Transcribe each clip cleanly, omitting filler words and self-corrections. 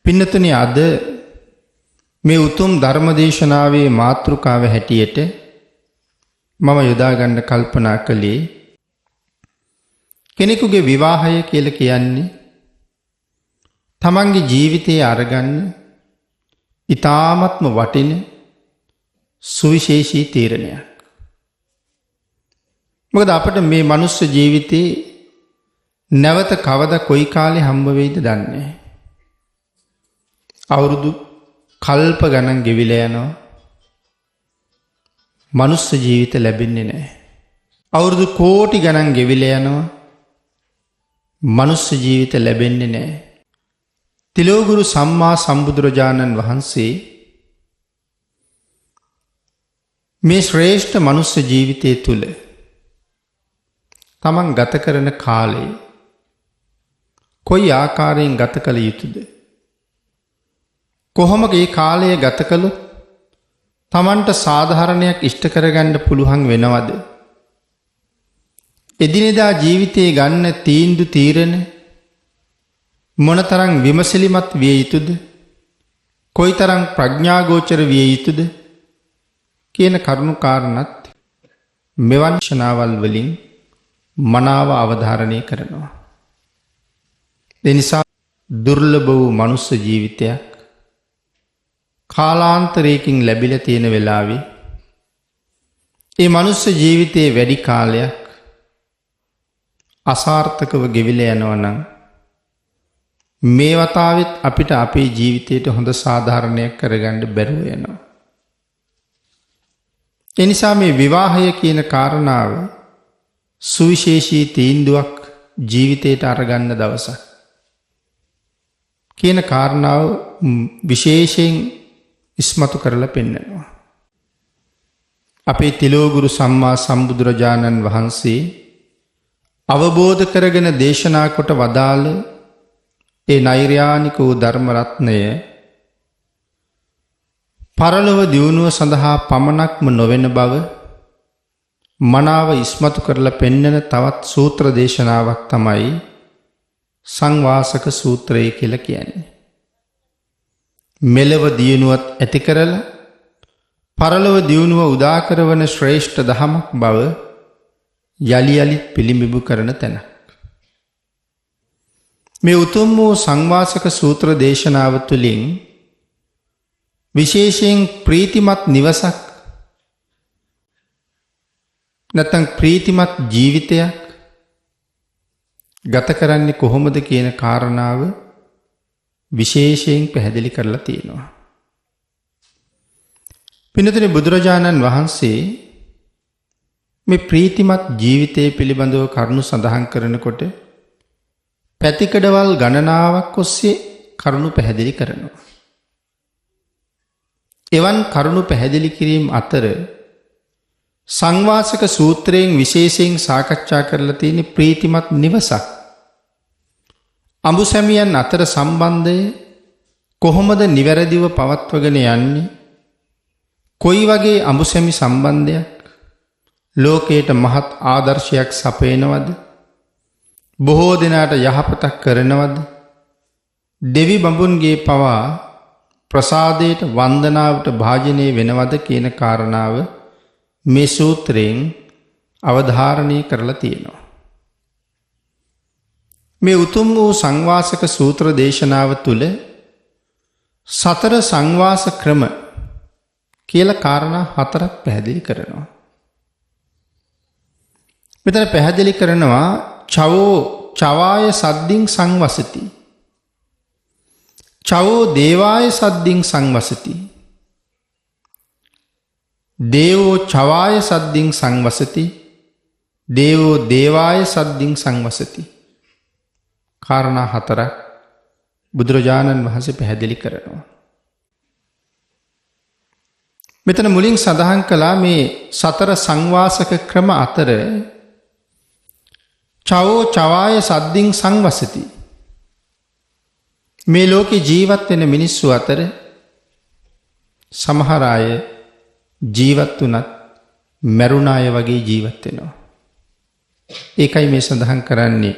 පින්නතුනි, අද මේ උතුම් ධර්ම දේශනාවේ මාතෘකාව හැටියට මම යොදා ගන්න කල්පනා කළේ කෙනෙකුගේ විවාහය කියලා කියන්නේ තමන්ගේ ජීවිතය අරගන්න ඉතාමත්ම වටින සුවිශේෂී තීරණයක්. මොකද අපට මේ මනුස්ස ජීවිතේ නැවත කවද කොයි කාලේ හම්බ වෙයිද දන්නේ නැහැ. අවුරුදු කල්ප ගණන් ගෙවිලා යනවා. මනුස්ස ජීවිත ලැබෙන්නේ නැහැ. අවුරුදු කෝටි ගණන් ගෙවිලා යනවා. මනුස්ස ජීවිත ලැබෙන්නේ නැහැ. තිලෝගුරු සම්මා සම්බුදුරජාණන් වහන්සේ මේ ශ්‍රේෂ්ඨ මනුස්ස ජීවිතය තුළ තමන් ගත කරන කාලය කොයි ආකාරයෙන් ගත කළ යුතුද? කොහොම ඒ කාලය ගත කළොත් තමන්ට සාධාරණයක් ඉෂ්ට කරගන්න පුළුවන් වෙනවද? එදිනෙදා ජීවිතයේ ගන්න තීන්දුව තීරණ මොනතරම් විමසිලිමත් විය යුතුද? කොයිතරම් ප්‍රඥාගෝචර විය යුතුද කියන කරුණු කාරණත් මෙවන් ශනාවල් වලින් මනාව අවධාරණය කරනවා. ඒ නිසා දුර්ලභ වූ මනුස්ස ජීවිතයක් කාලාන්තරයකින් ලැබිලා තියෙන වෙලාවේ ඒ මනුස්ස ජීවිතයේ වැඩි කාලයක් අසාර්ථකව ගෙවිලා යනවා නම් මේ වතාවෙත් අපිට අපේ ජීවිතයට හොඳ සාධාරණයක් කරගන්න බැරුව යනවා. ඒ නිසා මේ විවාහය කියන කාරණාව සුවිශේෂී තීන්දුවක් ජීවිතයට අරගන්න දවසක් කියන කාරණාව විශේෂයෙන් ඉස්මතු කරලා පෙන්නනවා. අපේ තිලෝගුරු සම්මා සම්බුදුරජාණන් වහන්සේ අවබෝධ කරගෙන දේශනා කොට වදාළ ඒ නෛර්යානික වූ ධර්ම රත්නය පරලොව දියුණුව සඳහා පමණක්ම නොවන බව මනාව ඉස්මතු කරලා පෙන්නන තවත් සූත්‍ර දේශනාවක් තමයි සංවාසක සූත්‍රය කියලා කියන්නේ. මෙලව දියුණුවත් ඇති කරලා පරලොව දියුණුව උදා කරවන ශ්‍රේෂ්ඨ දහමක් බව යලි යලිත් පිළිඹු කරන තැනක්. මේ උතුම් වූ සංවාසක සූත්‍ර දේශනාව තුළින් විශේෂයෙන් ප්‍රීතිමත් නිවසක් නැත්නම් ප්‍රීතිමත් ජීවිතයක් ගත කරන්නේ කොහොමද කියන කාරණාව විශේෂයෙන් පැහැදිලි කරලා තියෙනවා. පින්තුනි, බුදුරජාණන් වහන්සේ මේ ප්‍රීතිමත් ජීවිතය පිළිබඳව කරුණු සඳහන් කරනකොට පැතිකඩවල් ගණනාවක් ඔස්සේ කරුණු පැහැදිලි කරනවා. එවන් කරුණු පැහැදිලි කිරීම අතර සංවාසක සූත්‍රයෙන් විශේෂයෙන් සාකච්ඡා කරලා තියෙන ප්‍රීතිමත් නිවසක් අඹුසැමියන් අතර සම්බන්ධය කොහොමද නිවැරදිව පවත්වගෙන යන්නේ, කොයි වගේ අඹුසැමි සම්බන්ධයක් ලෝකයට මහත් ආදර්ශයක් සපයනවද, බොහෝ දෙනාට යහපතක් කරනවද, දෙවි බඹුන්ගේ පවා ප්‍රසාදයට වන්දනාවට භාජනය වෙනවද කියන කාරණාව මේ සූත්‍රයෙන් අවධාරණය කරලා තියෙනවා. මේ උතුම් වූ සංවාසක සූත්‍ර දේශනාව තුළ සතර සංවාස ක්‍රම කියලා කාරණා හතරක් පැහැදිලි කරනවා. මෙතන පැහැදිලි කරනවා චවෝ චවාය සද්දින් සංවසති, චවෝ දේවාය සද්දින් සංවසති, දේවෝ චවාය සද්දින් සංවසති, දේවෝ දේවාය සද්දින් සංවසති. කාරණා හතරක් බුදුරජාණන් වහන්සේ පැහැදිලි කරනවා. මෙතන මුලින් සඳහන් කළා මේ සතර සංවාසක ක්‍රම අතර චවෝ චවාය සද්දින් සංවසති. මේ ලෝකේ ජීවත් වෙන මිනිස්සු අතර සමහර අය ජීවත් වුණත් මැරුණ අය වගේ ජීවත් වෙනවා. ඒකයි මේ සඳහන් කරන්නේ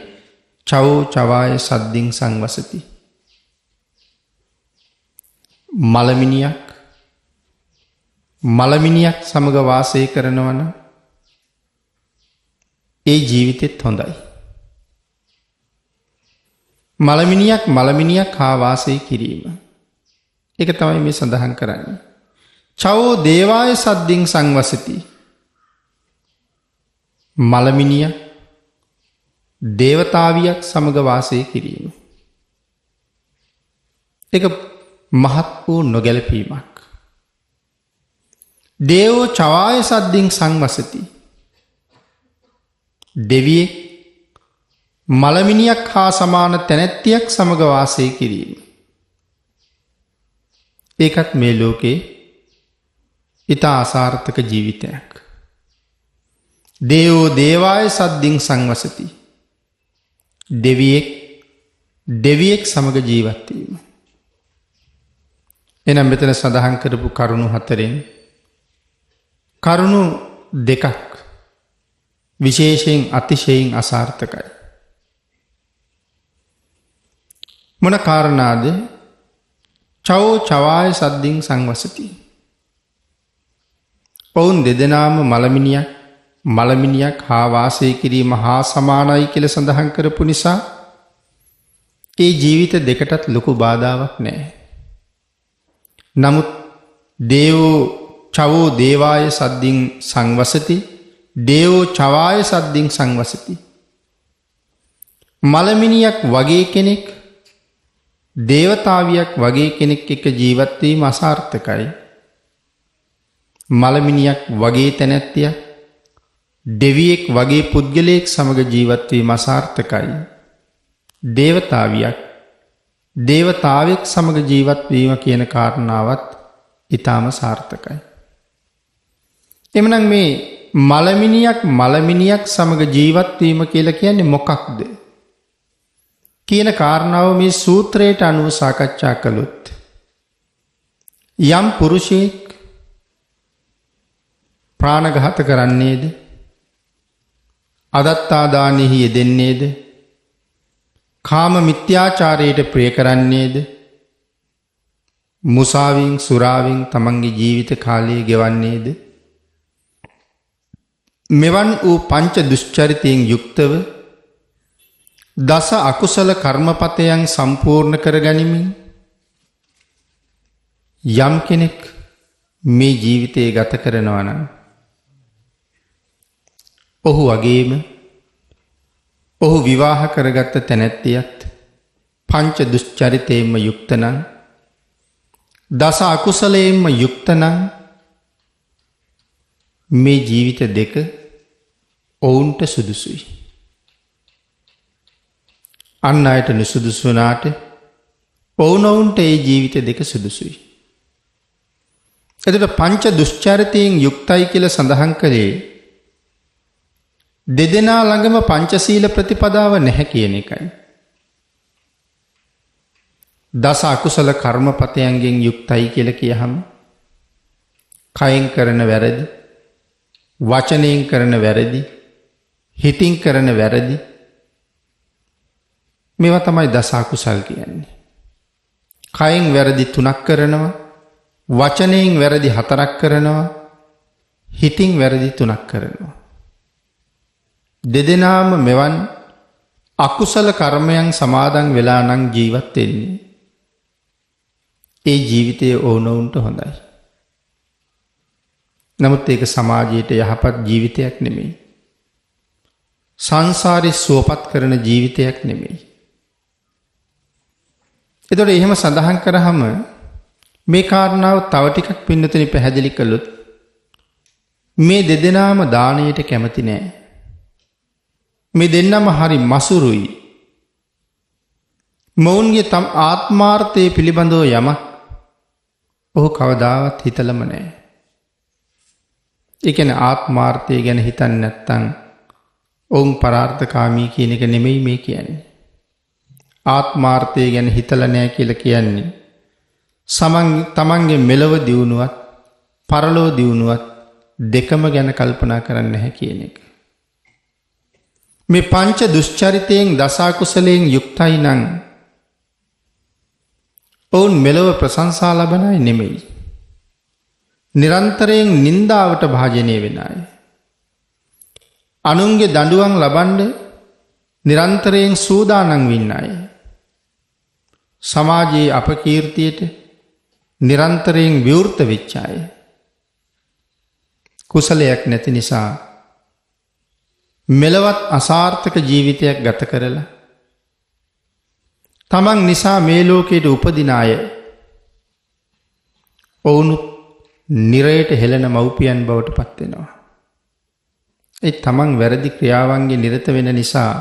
චවෝ චවාය සද්දින් සංවසති. මලමිනියක් මලමිනියක් සමග වාසය කරනවා නම් ඒ ජීවිතෙත් හොඳයි. මලමිනියක් මලමිනියක් හා වාසය කිරීම. ඒක තමයි මේ සඳහන් කරන්නේ. චවෝ දේවාය සද්දින් සංවසති. මලමිනියක් දේවතාවියක් සමග වාසය කිරීම. ඒක මහත් වූ නොගැලපීමක්. දේවෝ චවාය සද්දින් සංවසති. දෙවියෙක් මලමිනියක් හා සමාන තැනැත්තියක් සමග වාසය කිරීම. ඒකත් මේ ලෝකේ ඉතා අසාර්ථක ජීවිතයක්. දේවෝ දේවාය සද්දින් සංවසති. දෙවියෙක් දෙවියෙක් සමග ජීවත් වීම. එහෙනම් මෙතන සඳහන් කරපු කරුණු හතරෙන් කරුණු දෙකක් විශේෂයෙන් අතිශයින් අසාර්ථකයි. මොන කාරණාද? චවෝ චවාය සද්දින් සංවසති. ඔවුන් දෙදෙනාම මලමිනියක් මලමිනියක් හා වාසය කිරීම හා සමානයි කියලා සඳහන් කරපු නිසා ඒ ජීවිත දෙකටත් ලොකු බාධාවක් නෑ. නමුත් දේවෝ චවෝ දේවාය සද්දින් සංවසති, දේවෝ චවාය සද්දින් සංවසති. මලමිනියක් වගේ කෙනෙක් දේවතාවියක් වගේ කෙනෙක් එක්ක ජීවත් වීම අසාර්ථකයි. මලමිනියක් වගේ තැනැත්තියක් දෙවියෙක් වගේ පුද්ගලයෙක් සමග ජීවත් වීම අසාර්ථකයි. දේවතාවියක් දේවතාවෙක් සමග ජීවත් වීම කියන කාරණාවත් ඊටාම සාර්ථකයි. එhmenan මේ මලමිනියක් මලමිනියක් සමග ජීවත් වීම කියලා කියන්නේ මොකක්ද කියන කාරණාව මේ සූත්‍රයට අනුව සාකච්ඡා කළොත්, යම් පුරුෂයෙක් ප්‍රාණඝාත කරන්නේද, අදත්තාදානෙහි යෙදෙන්නේද, කාම මිත්‍යාචාරයට ප්‍රිය කරන්නේද, මුසාවෙන් සුරාවෙන් තමන්ගේ ජීවිත කාලය ගෙවන්නේද, මෙවන් වූ පංච දුෂ්චරිතයෙන් යුක්තව දස අකුසල කර්මපතයන් සම්පූර්ණ කරගනිමින් යම් කෙනෙක් මේ ජීවිතය ගත කරනවා නම් ඔහු වගේම ඔහු විවාහ කරගත්ත තැනැත්තියත් පංච දුෂ්චරිතයෙන්ම යුක්ත නම්, දස අකුසලයෙන්ම යුක්ත නම් මේ ජීවිත දෙක ඔවුන්ට සුදුසුයි. අන් අයට නුසුදුසු වුණාට ඔවුනොවුන්ට ඒ ජීවිත දෙක සුදුසුයි. එතකොට පංච දුෂ්චරිතයෙන් යුක්තයි කියලා සඳහන් කළේ දෙදෙනා ළඟම පංචශීල ප්‍රතිපදාව නැහැ කියන එකයි. දස අකුසල කර්මපතයන්ගෙන් යුක්තයි කියලා කියහම කයෙන් කරන වැරදි, වචනයෙන් කරන වැරදි, හිතින් කරන වැරදි, මේවා තමයි දස අකුසල් කියන්නේ. කයෙන් වැරදි 3ක් කරනවා, වචනයෙන් වැරදි 4ක් කරනවා, හිතින් වැරදි 3ක් කරනවා. දෙදෙනාම මෙවන් අකුසල කර්මයන් සමාදන් වෙලා නම් ජීවත් වෙන්නේ ඒ ජීවිතය ඕනොවුන්ට හොඳයි. නමුත් ඒක සමාජයට යහපත් ජීවිතයක් නෙමෙයි. සංසාරේ සුවපත් කරන ජීවිතයක් නෙමෙයි. එතකොට එහෙම සඳහන් කරාම මේ කාරණාව තව ටිකක් පින්නතුනි පැහැදිලි කළොත්, මේ දෙදෙනාම දානයට කැමති නෑ. මේ දෙන්නම හරි මසුරුයි. මොවුන්ගේ තම ආත්මාර්ථය පිළිබඳව යමක් ඔහු කවදාවත් හිතලම නෑ. ඒ කියන්නේ ආත්මාර්ථය ගැන හිතන්නේ නැත්නම් ඔවුන් පරාර්ථකාමී කියන එක නෙමෙයි මේ කියන්නේ. ආත්මාර්ථය ගැන හිතලා නෑ කියලා කියන්නේ තමන්ගේ මෙලොව දියුණුවත් පරලොව දියුණුවත් දෙකම ගැන කල්පනා කරන්නේ නැහැ කියන එක. මේ පංච දුෂ්චරිතයෙන් දස අකුසලයෙන් යුක්තයි නම් ඔවුන් මෙලොව ප්‍රශංසා ලබන අය නෙමෙයි. නිරන්තරයෙන් නින්දාවට භාජනය වෙන අය. අනුන්ගේ දඬුවම් ලබන්න නිරන්තරයෙන් සූදානම් වෙන්න අය. සමාජයේ අපකීර්තියට නිරන්තරයෙන් විවෘත වෙච්ච අය. කුසලයක් නැති නිසා මෙලවත් අසාර්ථක ජීවිතයක් ගත කරලා තමන් නිසා මේ ලෝකයට උපදින අය ඔවුනුත් නිරයට හෙළන මව්පියන් බවට පත් වෙනවා. ඒ තමන් වැරදි ක්‍රියාවන්ගේ නිරත වෙන නිසා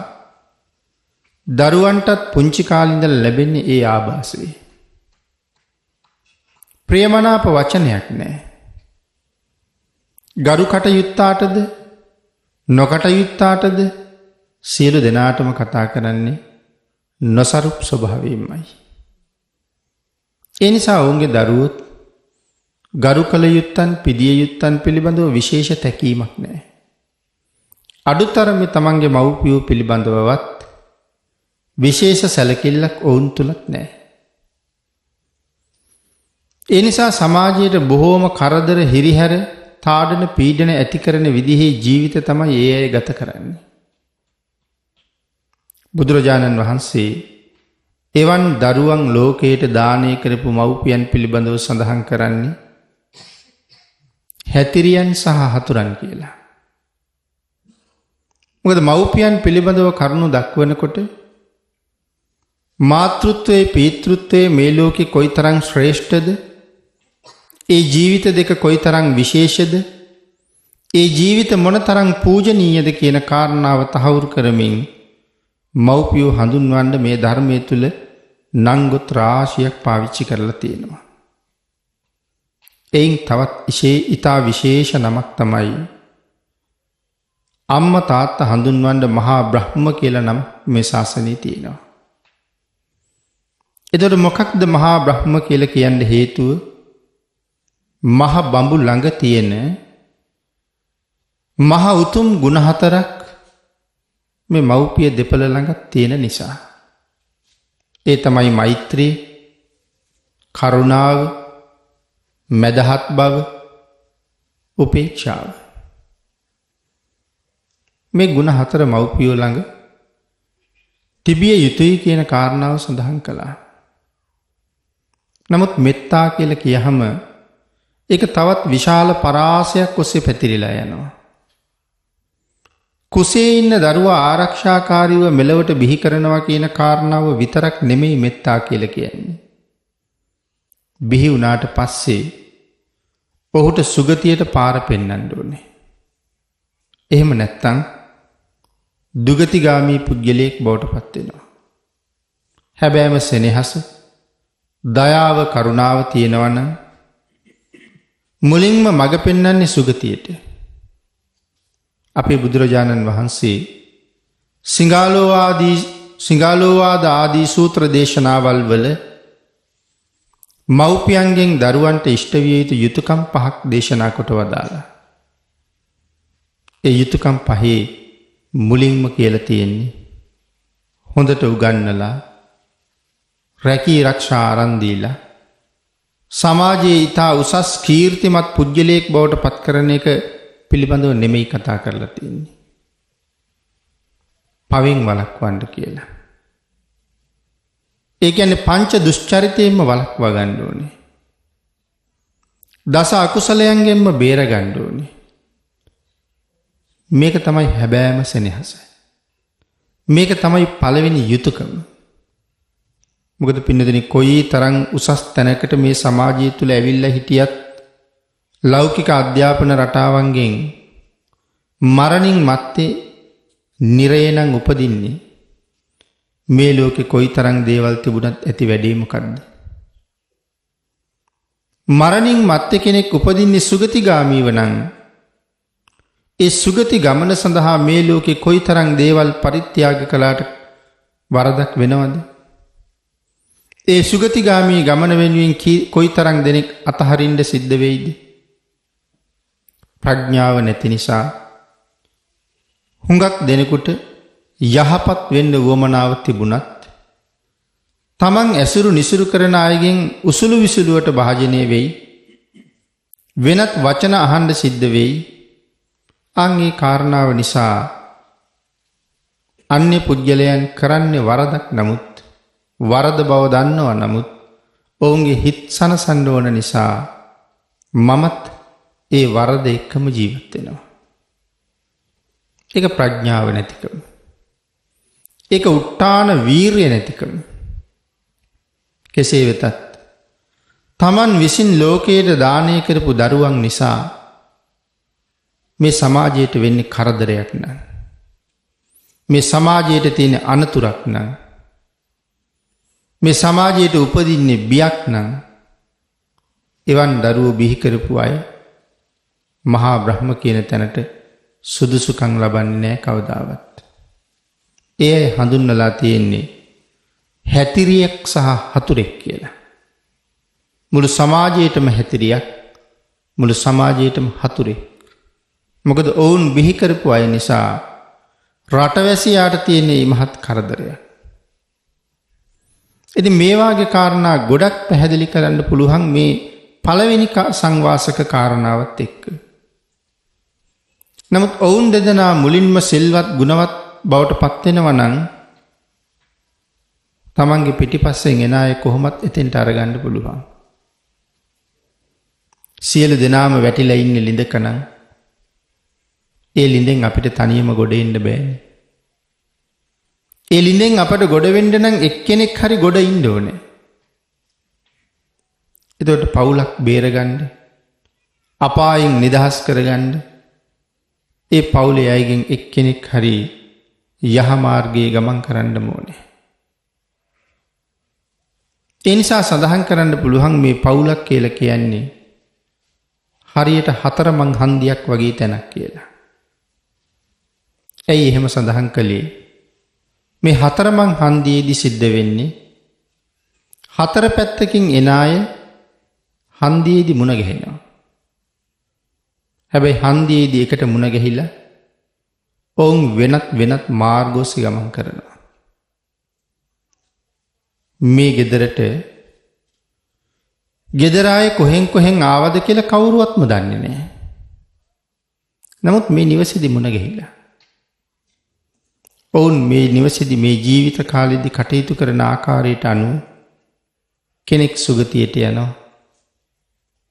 දරුවන්ටත් පුංචි කාලේ ඉඳලා ලැබෙන්නේ ඒ ආభాසය. ප්‍රියමනාප වචනයක් නෑ. ගරු කටයුත්තාටද නොකටයුත්තාටද සියලු දෙනාටම කතා කරන්නේ නොසරුප් ස්වභාවයෙන්මයි. ඒ නිසා ඔවුන්ගේ දරුවොත් ගරු කළ යුත්තන් පිදිය යුත්තන් පිළිබඳව විශේෂ තැකීමක් නෑ. අඩුතරමේ තමන්ගේ මව්පියෝ පිළිබඳවවත් විශේෂ සැලකිල්ලක් ඔවුන් තුලත් නෑ. ඒ නිසා සමාජයට බොහෝම කරදර හිරිහැර තාඩන පීඩන ඇති කරන විදිහේ ජීවිත තමයි ඒ අය ගත කරන්නේ. බුදුරජාණන් වහන්සේ එවන් දරුවන් ලෝකයට දානය කරපු මව්පියන් පිළිබඳව සඳහන් කරන්නේ හැතිරියන් සහ හතුරන් කියලා. මොකද මව්පියන් පිළිබඳව කරුණු දක්වනකොට මාතෘත්වයේ පීතෘත්වයේ මේ ලෝකේ කොයිතරම් ශ්‍රේෂ්ඨද, ඒ ජීවිත දෙක කොයිතරම් විශේෂද, ඒ ජීවිත මොනතරම් පූජනීයද කියන කාරණාව තහවුරු කරමින් මව්පියෝ හඳුන්වන්න මේ ධර්මයේ තුල නංගොත් රාශියක් පාවිච්චි කරලා තියෙනවා. එයින් තවත් ඉතා විශේෂ නමක් තමයි අම්මා තාත්තා හඳුන්වන්න මහා බ්‍රහ්ම කියලා නම මේ ශාසනයේ තියෙනවා. එතකොට මොකක්ද මහා බ්‍රහ්ම කියලා කියන්න හේතුව? මහ බඹු ළඟ තියෙන මහ උතුම් ගුණ හතරක් මේ මව්පිය දෙපළ ළඟ තියෙන නිසා. ඒ තමයි මෛත්‍රී, කරුණාව, මැදහත් බව, උපේක්ෂාව. මේ ගුණ හතර මව්පියෝ ළඟ තිබිය යුතුයි කියන කාරණාව සඳහන් කළා. නමුත් මෙත්තා කියලා කියහම ඒක තවත් විශාල පරාසයක් ඔස්සේ පැතිරිලා යනවා. කුසේ ඉන්න දරුවා ආරක්ෂාකාරීව මෙලවට බිහි කරනවා කියන කාරණාව විතරක් නෙමෙයි මෙත්තා කියලා කියන්නේ. බිහි වුණාට පස්සේ ඔහුට සුගතියට පාර පෙන්වන්න ඕනේ. එහෙම නැත්නම් දුගතිගාමී පුද්ගලයෙක් බවට පත් වෙනවා. හැබැයිම සෙනෙහස, දයාව, කරුණාව තියෙනවා නම් මුලින්ම මඟ පෙන්වන්නේ සුගතියට. අපේ බුදුරජාණන් වහන්සේ සිංහලෝවාද ආදී සූත්‍ර දේශනාවල් වල මව්පියන්ගෙන් දරුවන්ට ඉෂ්ට විය යුතු යුතුයකම් පහක් දේශනා කොට වදාළා. ඒ යුතුයකම් පහේ මුලින්ම කියලා තියෙන්නේ හොඳට උගන්වලා රැකී රක්ෂා අරන් දීලා සමාජයේ ඉතා උසස් කීර්තිමත් පුද්ගලයෙක් බවට පත් කරන එක පිළිබඳව නෙමෙයි කතා කරලා තියෙන්නේ. පවෙන් වළක්වන්න කියලා. ඒ කියන්නේ පංච දුෂ්චරිතයෙන්ම වළක්වා ගන්න ඕනේ. දස අකුසලයන්ගෙන්ම බේර ගන්න ඕනේ. මේක තමයි හැබෑම සෙනෙහස. මේක තමයි පළවෙනි යුතුයකම. මොකද පින්නදෙනි කොයි තරම් උසස් තැනකට මේ සමාජය තුළ ඇවිල්ලා හිටියත් ලෞකික අධ්‍යාපන රටාවන්ගෙන් මරණින් මත්තේ නිරේ නම් උපදින්නේ මේ ලෝකේ කොයි තරම් දේවල් තිබුණත් ඇති වැඩේ මොකද්ද? මරණින් මත්තේ කෙනෙක් උපදින්නේ සුගතිගාමීව නම් ඒ සුගති ගමන සඳහා මේ ලෝකේ කොයි තරම් දේවල් පරිත්‍යාග කළාට වරදක් වෙනවද? ඒ සුගතිගාමී ගමන වෙනුවෙන් කොයි තරම් දෙනෙක් අතහරින්න සිද්ධ වෙයිද? ප්‍රඥාව නැති නිසා හුඟක් දෙනෙකුට යහපත් වෙන්න උවමනාව තිබුණත් තමන් ඇසුරු නිසුරු කරන අයගෙන් උසුළු විසුළුවට භාජනය වෙයි. වෙනත් වචන අහන්න සිද්ධ වෙයි. අන් ඒ කාරණාව නිසා අන්‍ය පුද්ගලයන් කරන්නේ වරදක් නමුත් වරද බව දන්නවා නමුත් ඔවුන්ගේ හිත් සනසන්න ඕන නිසා මමත් ඒ වරද එක්කම ජීවත් වෙනවා. ඒක ප්‍රඥාව නැතිකම. ඒක උට්ටාන වීරිය නැතිකම. කෙසේ වෙතත් තමන් විසින් ලෝකයට දානය කරපු දරුවන් නිසා මේ සමාජයට වෙන්නේ කරදරයක් නම්, මේ සමාජයට තියෙන අනතුරක් නම්, මේ සමාජයට උපදින්නේ බියක් නම්, එවන් දරුවෝ බිහි කරපු අය මහා බ්‍රහ්ම කියන තැනට සුදුසුකම් ලබන්නේ නෑ කවදාවත්. ඒ අය හඳුන්වලා තියෙන්නේ හැතිරියක් සහ හතුරෙක් කියලා. මුළු සමාජයටම හැතිරියක්, මුළු සමාජයටම හතුරෙක්. මොකද ඔවුන් බිහි කරපු අය නිසා රටවැසියාට තියෙන මේ මහත් කරදරයක්. ඉතින් මේ වාගේ කාරණා ගොඩක් පැහැදිලි කරන්න පුළුවන් මේ පළවෙනි සංවාසක කාරණාවත් එක්ක. නමුත් ඔවුන් දෙදෙනා මුලින්ම සිල්වත් ගුණවත් බවට පත් වෙනවා නම් තමන්ගේ පිටිපස්සෙන් එන අය කොහොමත් එතෙන්ට අරගන්න පුළුවන්. සියලු දෙනාම වැටිලා ඉන්නේ ලිඳක නම් ඒ ලිඳෙන් අපිට තනියම ගොඩ එන්න බෑනේ. ඒ ලිඳෙන් අපට ගොඩ වෙන්න නම් එක්කෙනෙක් හරි ගොඩ ඉන්න ඕනේ. එතකොට පවුලක් බේරගන්න, අපායෙන් නිදහස් කරගන්න ඒ පවුලේ අයගෙන් එක්කෙනෙක් හරි යහ මාර්ගයේ ගමන් කරන්න ඕනේ. ඒ නිසා සඳහන් කරන්න පුළුවන් මේ පවුලක් කියලා කියන්නේ හරියට හතරමං හන්දියක් වගේ තැනක් කියලා. ඇයි එහෙම සඳහන් කළේ? මේ හතරමං හන්දියේදී සිද්ධ වෙන්නේ හතර පැත්තකින් එන අය හන්දියේදී මුණ ගැහෙනවා. හැබැයි හන්දියේදී එකට මුණ ගැහිලා ඔවුන් වෙනත් වෙනත් මාර්ග ඔස්සේ ගමන් කරනවා. මේ ගෙදරට ගෙදර අය කොහෙන් කොහෙන් ආවද කියලා කවුරුවත්ම දන්නේ නැහැ. නමුත් මේ නිවසේදී මුණ ගැහිලා ඔවුන් මේ නිවසේදී මේ ජීවිත කාලෙදී කටයුතු කරන ආකාරයට අනුව කෙනෙක් සුගතියට යනවා,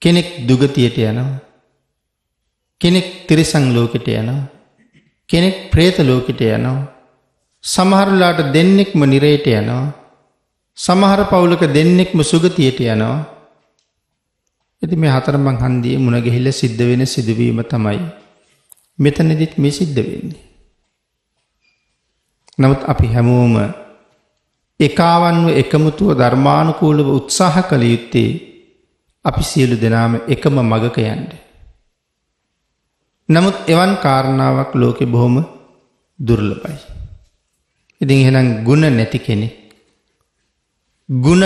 කෙනෙක් දුගතියට යනවා, කෙනෙක් තිරිසන් ලෝකෙට යනවා, කෙනෙක් ප්‍රේත ලෝකෙට යනවා, සමහර වෙලාවට දෙන්නෙක්ම නිරයට යනවා, සමහර පවුලක දෙන්නෙක්ම සුගතියට යනවා. ඉතින් මේ හතරමං හන්දියේ මුණ ගැහිලා සිද්ධ වෙන සිදුවීම තමයි මෙතනදිත් මේ සිද්ධ වෙන්නේ. නමුත් අපි හැමෝම එකාවන්ව එකමුතුව ධර්මානුකූලව උත්සාහ කළ යුත්තේ අපි සියලු දෙනාම එකම මගක යන්න. නමුත් එවන් කාරණාවක් ලෝකෙ බොහොම දුර්ලභයි. ඉතින් එහෙනම් ගුණ නැති කෙනෙක්, ගුණ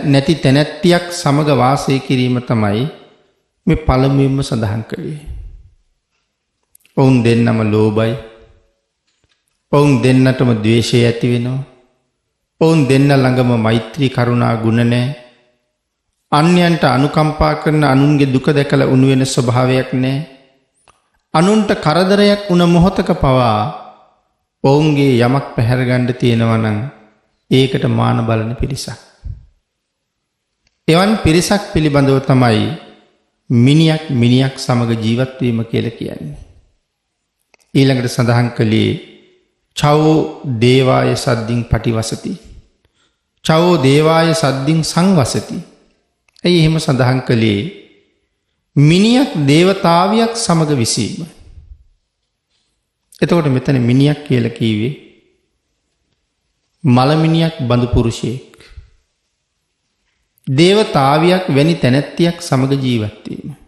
නැති තැනැත්තියක් සමග වාසය කිරීම තමයි මේ පළමුවෙන්ම සඳහන් කළේ. ඔවුන් දෙන්නම ලෝභයි. ඔවුන් දෙන්නටම ද්වේෂය ඇති වෙනවා. ඔවුන් දෙන්න ළඟම මෛත්‍රී කරුණා ගුණ නැහැ. අන්‍යයන්ට අනුකම්පා කරන අනුන්ගේ දුක දැකලා උණු වෙන ස්වභාවයක් නැහැ. අනුන්ට කරදරයක් වුණ මොහොතක පවා ඔවුන්ගේ යමක් පැහැර ගන්න තියෙනවා නම් ඒකට මාන බලන පිරිසක්. එවන් පිරිසක් පිළිබඳව තමයි මිනියක් මිනියක් සමග ජීවත් වීම කියලා කියන්නේ. ඊළඟට සඳහන් කළේ චවෝ දේවාය සද්දින් පටිවසති. චවෝ දේවාය සද්දින් සංවසති. ඇයි එහෙම සඳහන් කළේ? මිනියක් දේවතාවියක් සමග විසීම. එතකොට මෙතන මිනියක් කියලා කීවේ මලමිනියක් බඳු පුරුෂයෙක්. දේවතාවියක් වැනි තැනැත්තියක් සමග ජීවත් වීම.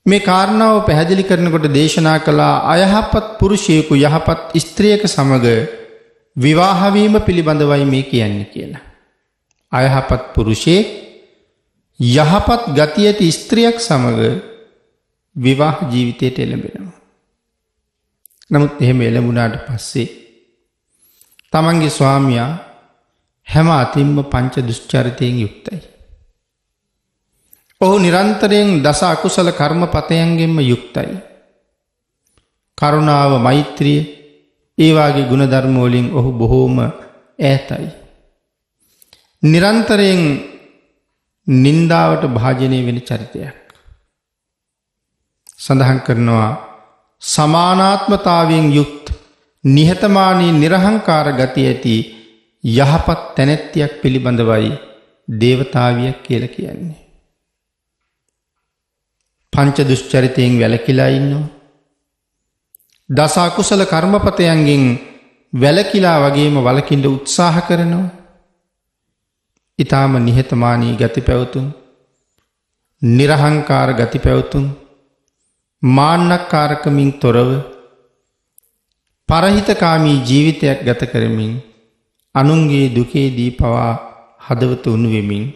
මේ කාරණාව පැහැදිලි කරනකොට දේශනා කළා අයහපත් පුරුෂයෙකු යහපත් ස්ත්‍රියක සමග විවාහ වීම පිළිබඳවයි මේ කියන්නේ කියලා. අයහපත් පුරුෂයෙක් යහපත් ගති ඇති ස්ත්‍රියක් සමග විවාහ ජීවිතයට එළඹෙනවා. නමුත් එහෙම එළඹුණාට පස්සේ තමන්ගේ ස්වාමියා හැම අතින්ම පංච දුෂ්චරිතයෙන් යුක්තයි. ඔහු නිරන්තරයෙන් දස අකුසල කර්මපතයන්ගෙන්ම යුක්තයි. කරුණාව, මෛත්‍රිය ඒ වාගේ ගුණධර්ම වලින් ඔහු බොහෝම ඈතයි. නිරන්තරයෙන් නින්දාවට භාජනය වෙන චරිතයක්. සඳහන් කරනවා සමානාත්මතාවයෙන් යුක්ත නිහතමානී නිරහංකාර ගතිය ඇති යහපත් තැනැත්තියක් පිළිබඳවයි දේවතාවියක් කියලා කියන්නේ. පංච දුෂ්චරිතයෙන් වැළකීලා ඉන්නවා. දස අකුසල කර්මපතයන්ගෙන් වැළකීලා වගේම වළකින්න උත්සාහ කරනවා. ඊටාම නිහතමානී ගති පැවතුම්, නිරහංකාර ගති පැවතුම්, මාන්නක්කාරකමින් තොරව පරහිතකාමී ජීවිතයක් ගත කරමින් අනුන්ගේ දුකේදී පවා හදවත උණු වෙමින්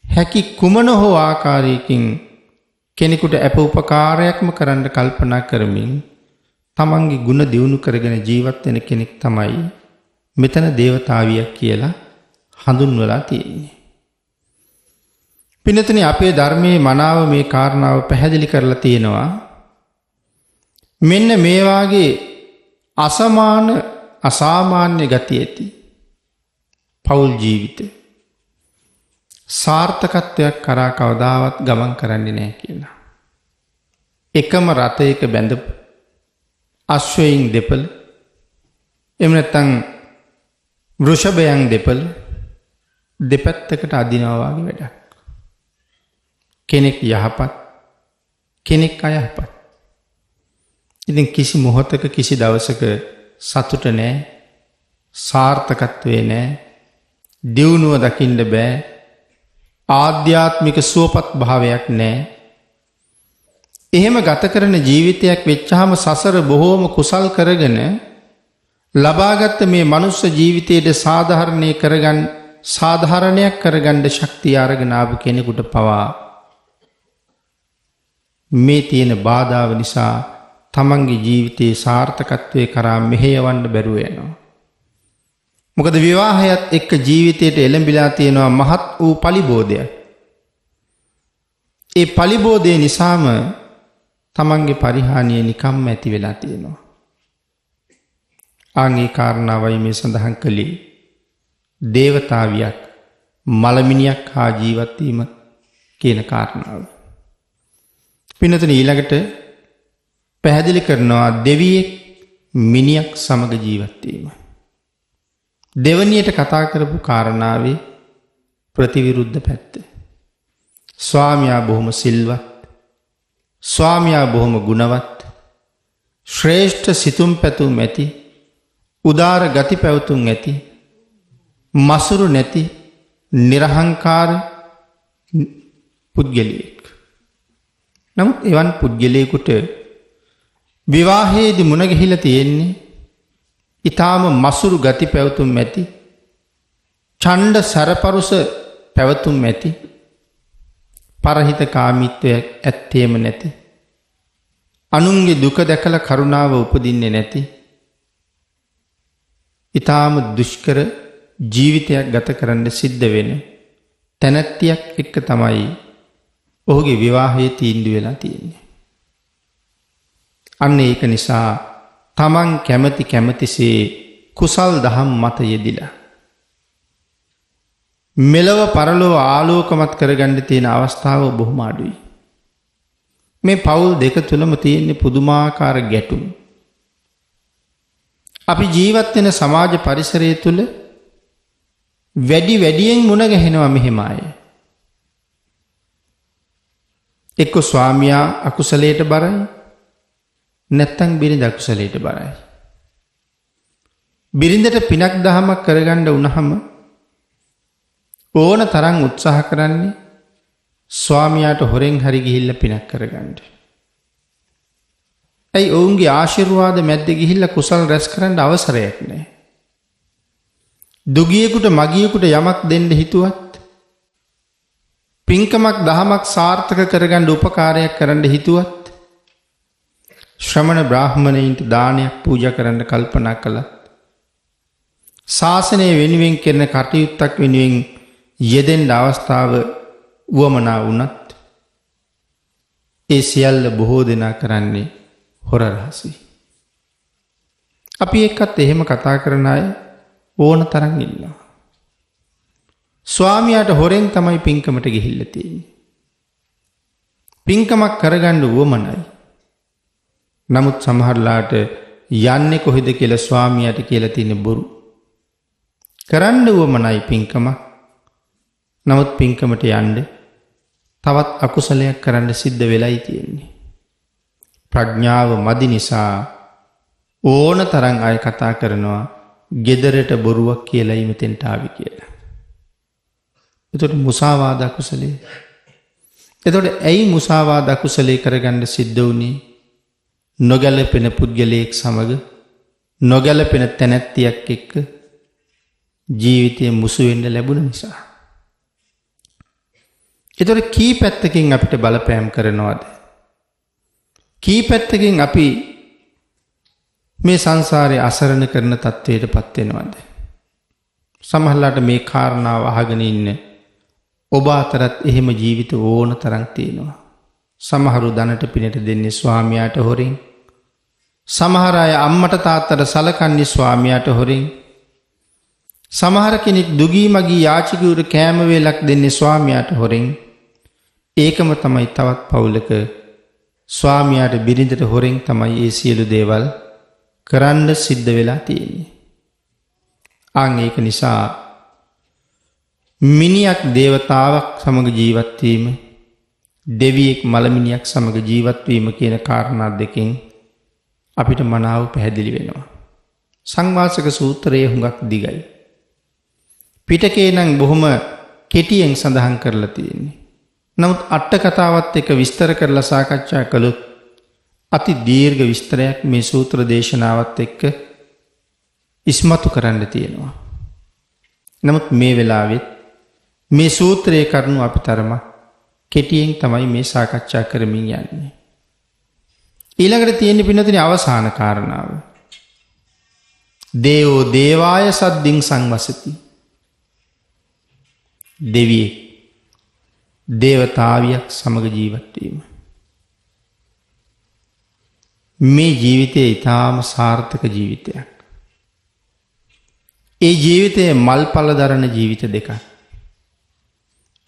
හැකි කුමන හෝ ආකාරයකින් කෙනෙකුට අප උපකාරයක්ම කරන්න කල්පනා කරමින් තමන්ගේ ගුණ දියුණු කරගෙන ජීවත් වෙන කෙනෙක් තමයි මෙතන දේවතාවියක් කියලා හඳුන්වලා තියෙන්නේ. පින්නතුනි, අපේ ධර්මයේ මනාව මේ කාරණාව පැහැදිලි කරලා තියෙනවා. මෙන්න මේ වාගේ අසමාන අසාමාන්‍ය ගති ඇති පෞල් ජීවිත සාර්ථකත්වයක් කරා කවදාවත් ගමන් කරන්නේ නැහැ කියලා. එකම රථයක බැඳපු අශ්වයින් දෙපළ, එහෙම නැත්නම් වෘෂභයන් දෙපළ දෙපැත්තකට අදිනවා වගේ වැඩක්. කෙනෙක් යහපත්, කෙනෙක් අයහපත්. ඉතින් කිසි මොහොතක කිසි දවසක සතුට නෑ, සාර්ථකත්වේ නෑ, දියුණුව දකින්න බෑ, ආධ්‍යාත්මික සුවපත් භාවයක් නෑ. එහෙම ගත කරන ජීවිතයක් වෙච්චාම සසර බොහෝම කුසල් කරගෙන ලබාගත් මේ මනුස්ස ජීවිතයට සාධාරණයක් කරගන්න ශක්තිය අරගෙන ආපු කෙනෙකුට පවා මේ තියෙන බාධාව නිසා තමන්ගේ ජීවිතයේ සාර්ථකත්වයේ කරා මෙහෙයවන්න බැරුව යනවා. මොකද විවාහයත් එක්ක ජීවිතයට එළඹිලා තියෙනවා මහත් වූ පලිබෝධයක්. ඒ පලිබෝධය නිසාම තමන්ගේ පරිහානිය නිකම්ම ඇති වෙලා තියෙනවා. ආන් ඒ කාරණාවයි මේ සඳහන් කළේ. දේවතාවියක් මලමිනියක් හා ජීවත් වීම කියන කාරණාව. පින්නතුනි, ඊළඟට පැහැදිලි කරනවා දෙවියෙක් මිනියක් සමග ජීවත් වීම. දෙවනියට කතා කරපු කාරණාවේ ප්‍රතිවිරුද්ධ පැත්ත. ස්වාමියා බොහොම සිල්වත්, ස්වාමියා බොහොම ගුණවත්, ශ්‍රේෂ්ඨ සිතුම් පැතුම් ඇති, උදාර ගති පැවතුම් ඇති, මසුරු නැති, නිරහංකාර පුද්ගලයෙක්. නමුත් එවන් පුද්ගලයෙකුට විවාහයේදී මුණ ගැහිලා තියෙන්නේ ඊටාම මසුරු ගති පැවතුම් ඇති, ඡණ්ඩ සරපරුස පැවතුම් ඇති, පරහිත කාමීත්වයක් ඇත්තේම නැති, අනුන්ගේ දුක දැකලා කරුණාව උපදින්නේ නැති, ඊටාම දුෂ්කර ජීවිතයක් ගත කරන්න සිද්ධ වෙන තැනැත්තියක් එක්ක තමයි ඔහුගේ විවාහයේ තීන්දුව වෙලා තියෙන්නේ. අන්න ඒක නිසා තමන් කැමති කැමතිසේ කුසල් දහම් මත යෙදිලා මෙලව පරලොව ආලෝකමත් කරගන්න තියෙන අවස්ථාව බොහොම අඩුයි. මේ පවුල් දෙක තුලම තියෙන පුදුමාකාර ගැටුම්. අපි ජීවත් වෙන සමාජ පරිසරය තුල වැඩි වැඩියෙන් මුණ ගැහෙනවා මෙහෙම අය. එක්ක ස්වාමියා අකුසලයට බරයි, නැත්තම් බිරිඳ අකුසලයට බරයි. බිරිඳට පිනක් දහමක් කරගන්න වුණහම ඕන තරම් උත්සාහ කරන්නේ ස්වාමියාට හොරෙන් හරි ගිහිල්ලා පිනක් කරගන්න. ඇයි ඔවුන්ගේ ආශිර්වාද මැද්දේ ගිහිල්ලා කුසල් රැස් කරන්න අවසරයක් නෑ. දුගියෙකුට මගියෙකුට යමක් දෙන්න හිතුවත්, පින්කමක් දහමක් සාර්ථක කරගන්න උපකාරයක් කරන්න හිතුවත්, ශ්‍රමණ බ්‍රාහ්මණයින්ට දානයක් පූජා කරන්න කල්පනා කළත්, ශාසනය වෙනුවෙන් කරන කටයුත්තක් වෙනුවෙන් යෙදෙන්න අවස්ථාව වුවමනා වුණත් ඒ සියල්ල බොහෝ දෙනා කරන්නේ හොර රහසයි. අපි එක්කත් එහෙම කතා කරන අය ඕන තරම් ඉන්නවා. ස්වාමියාට හොරෙන් තමයි පින්කමට ගිහිල්ලා තියෙන්නේ. පින්කමක් කරගන්න වුවමනයි. නමුත් සමහරලාට යන්නේ කොහෙද කියලා ස්වාමියාට කියලා තියෙන බොරු. කරන්න වුවමනයි පින්කමක්. නමුත් පින්කමට යන්න තවත් අකුසලයක් කරන්න සිද්ධ වෙලයි තියෙන්නේ. ප්‍රඥාව මදි නිසා ඕන තරම් අය කතා කරනවා ගෙදරට බොරුවක් කියලායි මෙතෙන්ට ආවි කියලා. එතකොට මුසාවාද අකුසලයේ. එතකොට ඇයි මුසාවාද අකුසලයේ කරගන්න සිද්ධ වුනේ? නොගැලපෙන පුද්ගලයෙක් සමග නොගැලපෙන තැනැත්තියක් එක්ක ජීවිතය මුසු වෙන්න ලැබුණ නිසා. එතකොට කී පැත්තකින් අපිට බලපෑම් කරනවද? කී පැත්තකින් අපි මේ සංසාරේ අසරණ කරන තත්ත්වයට පත් වෙනවද? සමහරලාට මේ කාරණාව අහගෙන ඉන්න ඔබ අතරත් එහෙම ජීවිත ඕන තරම් තියෙනවා. සමහරු ධනට පිනට දෙන්නේ ස්වාමියාට හොරෙන්. සමහර අය අම්මට තාත්තට සලකන්නේ ස්වාමියාට හොරෙන්. සමහර කෙනෙක් දුගී මගී යාචකවරු කෑම වේලක් දෙන්නේ ස්වාමියාට හොරෙන්. ඒකම තමයි තවත් පවුලක ස්වාමියාට බිරිඳට හොරෙන් තමයි ඒ සියලු දේවල් කරන්න සිද්ධ වෙලා තියෙන්නේ. ආන් ඒක නිසා මිනියක් දේවතාවක් සමග ජීවත් වීම, දෙවියෙක් මලමිනියක් සමග ජීවත් වීම කියන කාරණා දෙකෙන් අපිට මනාව පැහැදිලි වෙනවා. සංවාසක සූත්‍රයේ හුඟක් දිගයි. පිටකේ නම් බොහොම කෙටියෙන් සඳහන් කරලා තියෙන්නේ. නමුත් අට කතාවත් එක්ක විස්තර කරලා සාකච්ඡා කළොත් අති දීර්ඝ විස්තරයක් මේ සූත්‍ර දේශනාවත් එක්ක ඉස්මතු කරන්න තියෙනවා. නමුත් මේ වෙලාවෙත් මේ සූත්‍රයේ කරුණු අපි තරම කෙටියෙන් තමයි මේ සාකච්ඡා කරමින් යන්නේ. ඊළඟට තියෙන පින්නතුනි අවසාන කාරණාව. දේවෝ දේවාය සද්දින් සංවසති. දෙවියෙක් දේවතාවියක් සමග ජීවත් වීම. මේ ජීවිතය ඉතාම සාර්ථක ජීවිතයක්. ඒ ජීවිතයේ මල්පල දරන ජීවිත දෙකක්.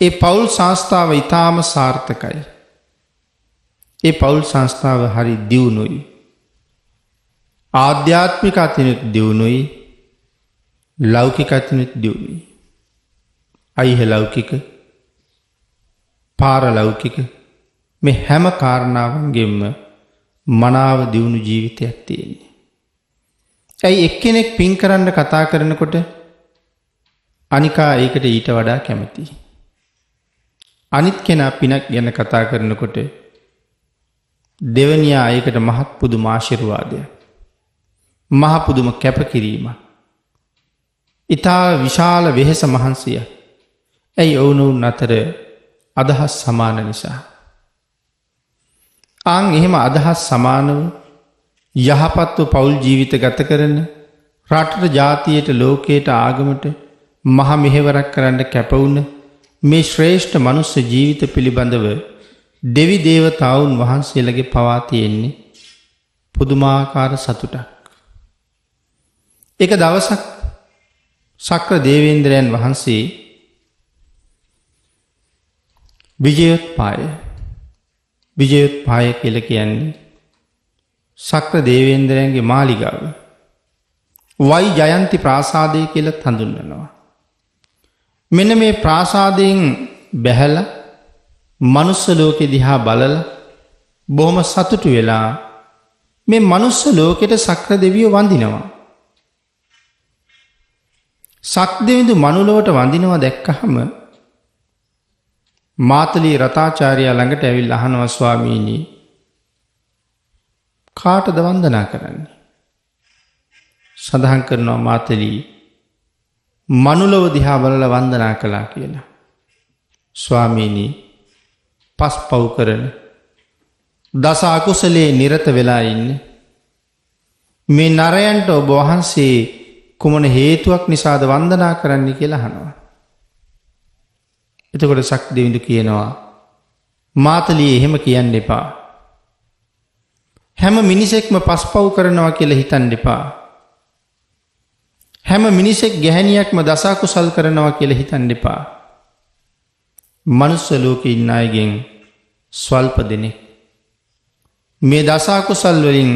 ඒ පවුල් සංස්ථාව ඉතාම සාර්ථකයි. ඒ පවුල් සංස්ථාව හරි දියුණුයි. ආධ්‍යාත්මික අතිනුත් දියුණුයි, ලෞකික අතිනුත් දියුණුයි. අයිහ ලෞකික, පාරලෞකික මේ හැම කාරණාවන්ගෙන්ම මනාව දියුණු ජීවිතයක් තියෙන්නේ. ඇයි එක්කෙනෙක් පින් කරන්න කතා කරනකොට අනිකා ඒකට ඊට වඩා කැමතියි. අනිත් කෙනා පිනක් ගැන කතා කරනකොට දෙවනියා ඒකට මහත් පුදුම ආශිර්වාදයක්, මහ පුදුම කැපකිරීමක්, ඉතා විශාල වෙහෙස මහන්සියක්. ඇයි ඔවුනොවුන් අතර අදහස් සමාන නිසා. ආන් එහෙම අදහස් සමානව යහපත්ව පෞල් ජීවිත ගත කරන රටට, ජාතියට, ලෝකයට, ආගමට මහ මෙහෙවරක් කරන්න කැප වුණ මේ ශ්‍රේෂ්ඨ මනුස්ස ජීවිත පිළිබඳව දෙවි දේවතාවුන් වහන්සේලගේ පවා තියෙන්නේ පුදුමාකාර සතුටක්. එක දවසක් සක්‍ර දේවේන්ද්‍රයන් වහන්සේ විජයොත්පාය, විජයොත්පාය කියලා කියන්නේ සක්‍ර දේවේන්ද්‍රයන්ගේ මාලිගාව. වයි ජයන්ති ප්‍රාසාදය කියලා හඳුන්වනවා. මෙන්න මේ ප්‍රාසාදයෙන් බැහැලා මනුස්ස ලෝකෙ දිහා බලලා බොහොම සතුටු වෙලා මේ මනුස්ස ලෝකෙට සක්‍ර දෙවියෝ වඳිනවා. සක්දෙවිඳු මනුලොවට වඳිනවා දැක්කහම මාතලී රතාචාර්යා ළඟට ඇවිල්ලා අහනවා, ස්වාමීනි කාටද වන්දනා කරන්නේ? සඳහන් කරනවා මාතලී මනුලොව දිහා බලලා වන්දනා කළා කියලා. ස්වාමීනි පස් පව් කරන දස අකුසලයේ නිරත වෙලා ඉන්නේ මේ නරයන්ට ඔබ වහන්සේ කුමන හේතුවක් නිසාද වන්දනා කරන්නේ කියලා අහනවා. එතකොට සක් දෙවිඳු කියනවා මාතලී එහෙම කියන්න එපා. හැම මිනිසෙක්ම පස්පව් කරනවා කියලා හිතන්න එපා. හැම මිනිසෙක් ගැහැණියක්ම දස අකුසල් කරනවා කියලා හිතන්න එපා. මනුස්ස ලෝකේ ඉන්න අයගෙන් ස්වල්ප දෙනෙක් මේ දස අකුසල් වලින්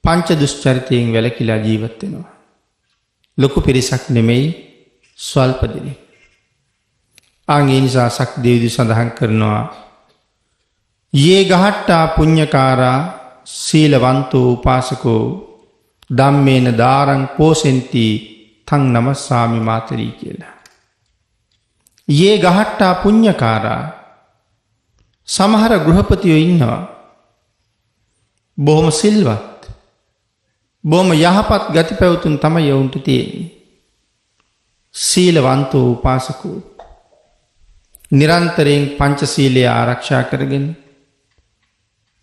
පංච දුෂ්චරිතයෙන් වැළකීලා ජීවත් වෙනවා. ලොකු පිරිසක් නෙමෙයි, ස්වල්ප දෙනෙක්. ආන් ඒ නිසා සක් දෙවිදු සඳහන් කරනවා යේ ගහට්ටා පුඤ්ඤකාරා සීලවන්තෝ උපාසකෝ ධම්මේන දාරං පෝසෙන්ති තං නමස්සාමි මාතලී කියලා. යේ ගහට්ටා පුඤ්ඤකාරා, සමහර ගෘහපතියෝ ඉන්නවා බොහොම සිල්වත් බොහොම යහපත් ගති පැවතුම් තමයි ඔවුන්ට තියෙන්නේ. සීලවන්තෝ උපාසකෝ, නිරන්තරයෙන් පංචශීලය ආරක්ෂා කරගෙන